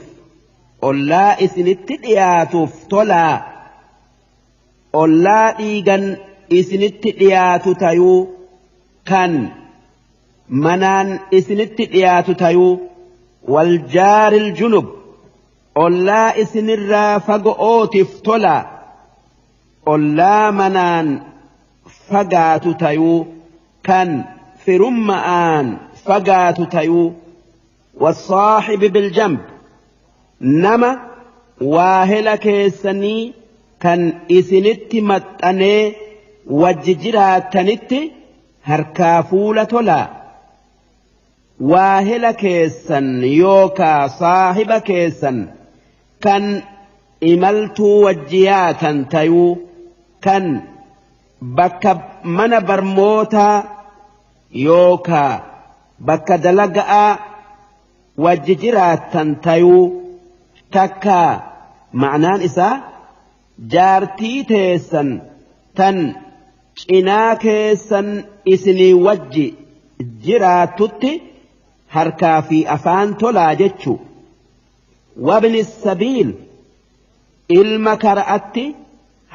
ollaa isinitti dhiyaatuuf tolaa ollaa dhiigan isinitti dhiyaatu tayuu kan manaan isinitti dhiyaatu tayuu waljaaril junub ollaa isinirraa fago'ootiif tolaa ollaa manaan fagaatu tayuu kan firummaan fagaatu tayuu wasaaxibi biljamb nama waahela keessanii kan isinitti maxxanee wajji jiraatanitti harkaa fuula tolaa waahela keessan yookaa saahiba keessan kan imaltuu wajjiyaatan tayuu kan bakka mana barmootaa yookaa bakka dalaga'aa wajji jiraattan tayuu takka ma'naan isaa jaartii teessan tan cinaa keessan isinii wajji jiraatutti harkaa fi afaan tolaa jechuu wabni sabiil ilma kara'atti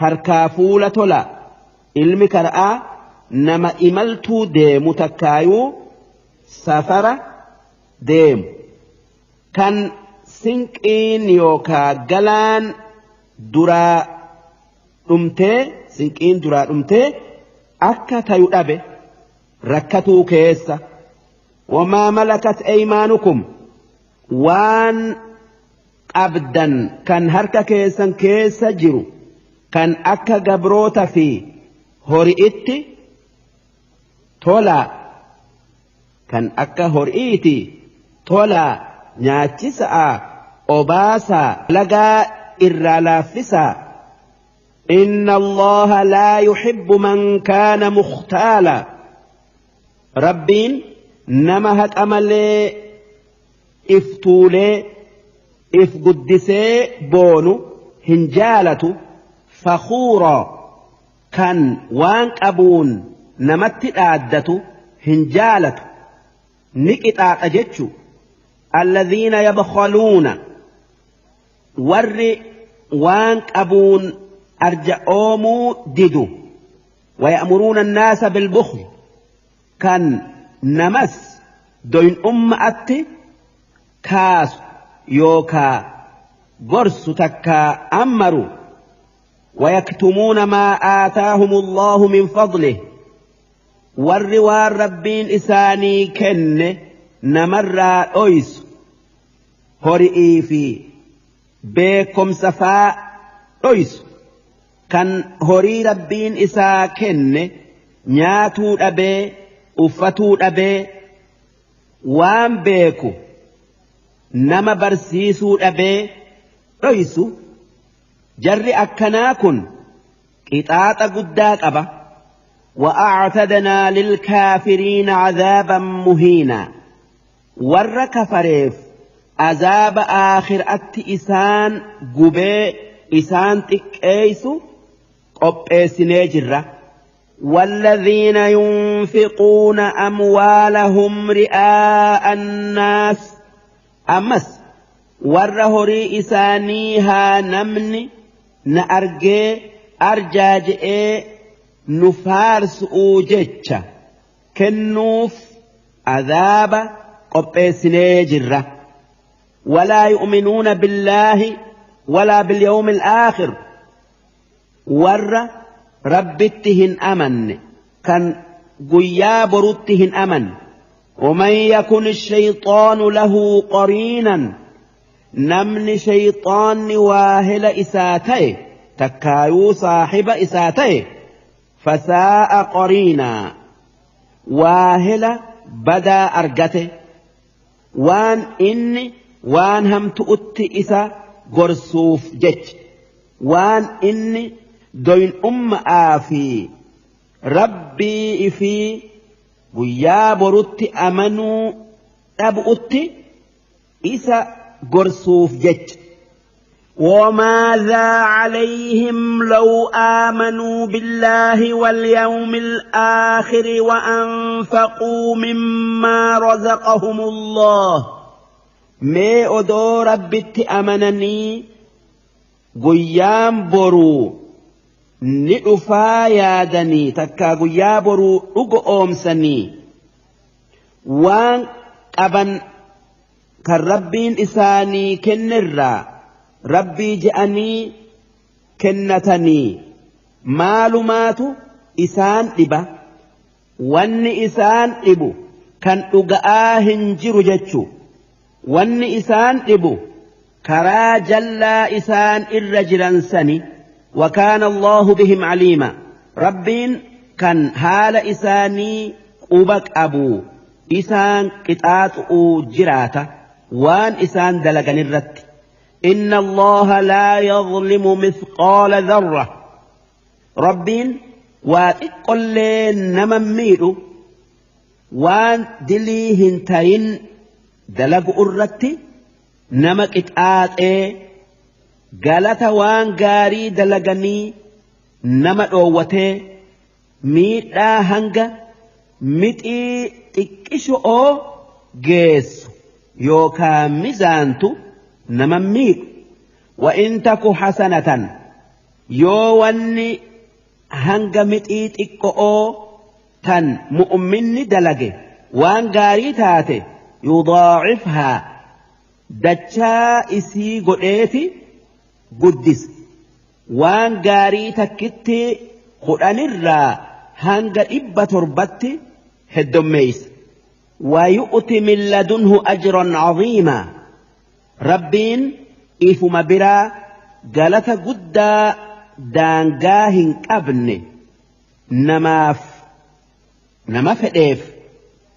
harkaa fuula tola ilmi kara'aa nama imaltuu deemu takkaayuu safara deemu kan sinqiin yookaa galaan duraa dhumtee sinqiin duraa dhumtee akka tayu dhabe rakkatuu keessa wamaa malakat aymaanukum waan qabdan kan harka keessan keessa jiru kan akka gabroota fi hori'itti tolaa kan akka hori'iiti tolaa nyaachisaa obaasaa lagaa irraa laaffisaa inna allaha laa yuhibbu man kaana mukhtaala rabbiin nama haqa malee iftuulee if guddisee boonu hin jaalatu fakhuura kan waan qabuun namatti dhaaddatu hin jaalatu ni qixaaxa jechuu alladhiina yabkhaluuna warri waan qabuun arja'oomuu didu waya'muruuna annaasa bilbukhl kan namas doyin umma'atti kaasu yookaa gorsu takkaa ammaru ويكتمون ما آتاهم الله من فضله والروار ربين إساني كن نمر أويس هرئي في بكم سفاء أويس كان هري ربين إسا كن نياتو أبي أفتو أبي وام بيكو نما برسيسو أبي أويسو جري أكناكن قطاط قداك أبا وأعتدنا للكافرين عذابا مهينا ور كفريف عذاب آخر أت إسان قبي إسان تكيسو قبئسني جرة والذين ينفقون أموالهم رئاء الناس أمس ور هري إسانيها نمني na argee arjaa je'ee nu faarsu'uu jecha kennuuf azaaba qopheessinee jirra. Walaa yu'minuuna billaahi walaa bilyawmi alaakhir, warra rabbitti hin amanne kan guyyaa borutti hin amanne. ومن يكن الشيطان له قرينا، namni shayxaanni waahila isaa ta'e takkaayuu saahiba isaa ta'e, فساء قرينا, waahila badaa argate, waan inni waan hamtu'utti isa gorsuuf jecha, waan inni doyin umma'aa fi rabbii fi guyyaa borutti amanuu dhabu'utti isa gorsuuf jecha. وماذا عليهم لو آمنوا بالله واليوم الآخر وأنفقوا مما رزقهم الله؟ Mee odoo rabbitti amananii guyyaan boruu ni dhufaa yaadanii takkaa guyyaa boruu dhugo oomsanii waan qaban kan rabbiin isaanii kennerraa rabbii je'anii kennatanii maalumaatu isaan dhiba? Wanni isaan dhibu kan dhuga'aa hin jiru jechu. Wanni isaan dhibu karaa jallaa isaan irra jiran sani. وكان الله بهم عليما, rabbiin kan haala isaanii quba qabu, isaan qixaaxu'uu jiraata waan isaan dalagan irratti. إن الله لا يظلم مثقال ذرة, rabbiin waa xiqqollee nama miidhu, waan dilii hin tayin dalagu irratti nama qixaaxee galata waan gaarii dalaganii nama dhoowwatee miidhaa hanga mixii xiqqisho'oo geessu yookaan mizaantu nama miidhu. وإن تك حسنة, yoo wanni hanga mixii xiqqo'oo tan mu'minni dalage waan gaarii taate, يضاعفها, dachaa isii godheeti guddisa. Waan gaarii takkitti 10rraa hanga 700tti heddommeeysa. ويؤت من لدنه أجرا عظيما, rabbiin ifuma biraa galata guddaa daangaa hin qabne namaaf nama fedheef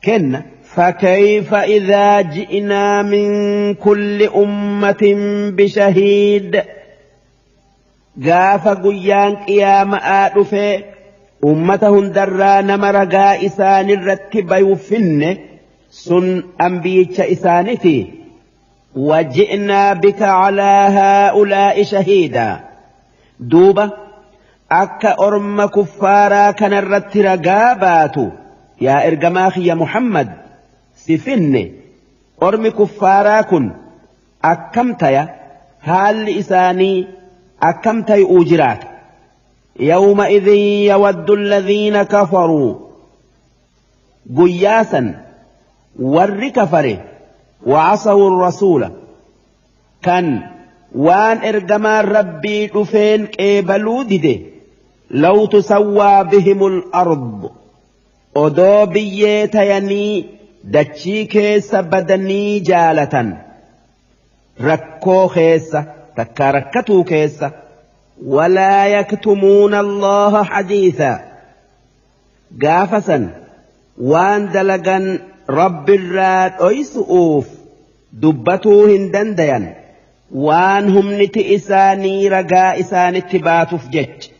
kenna. فكيف إذا جئنا من كل أمة بشهيد, gaafa guyyaan qiyama'aa dhufe ummata hundarraa nama ragaa isaanirratti bayufinne, sun ambiyicha isaaniti. وجئنا بك على هؤلاء شهيدا, duuba akka orma kuffaaraa kanarratti ragaa baatu yaa ergamaa kiyya Muhammad si finne. Ormi kuffaaraa kun akkam taya? Haalli isaanii akkam tay'uu jiraata? يومئذ يود الذين كفروا, guyyaa san warri kafare, وعصوا الرسول, kan waan ergamaan rabbii dhufeen qeebaluu dide, لو تسوى بهم الأرض, odoo biyyee tayanii dachii keessa badanii jaalatan rakkoo keessa takkaa rakkatuu keessa. ولا يكتمون الله حديثا, gaafa san waan dalagan rabbirraa dhoysu'uuf dubbatuu hin dandayan, waan humniti isaanii ragaa isaanitti baatuuf jecha.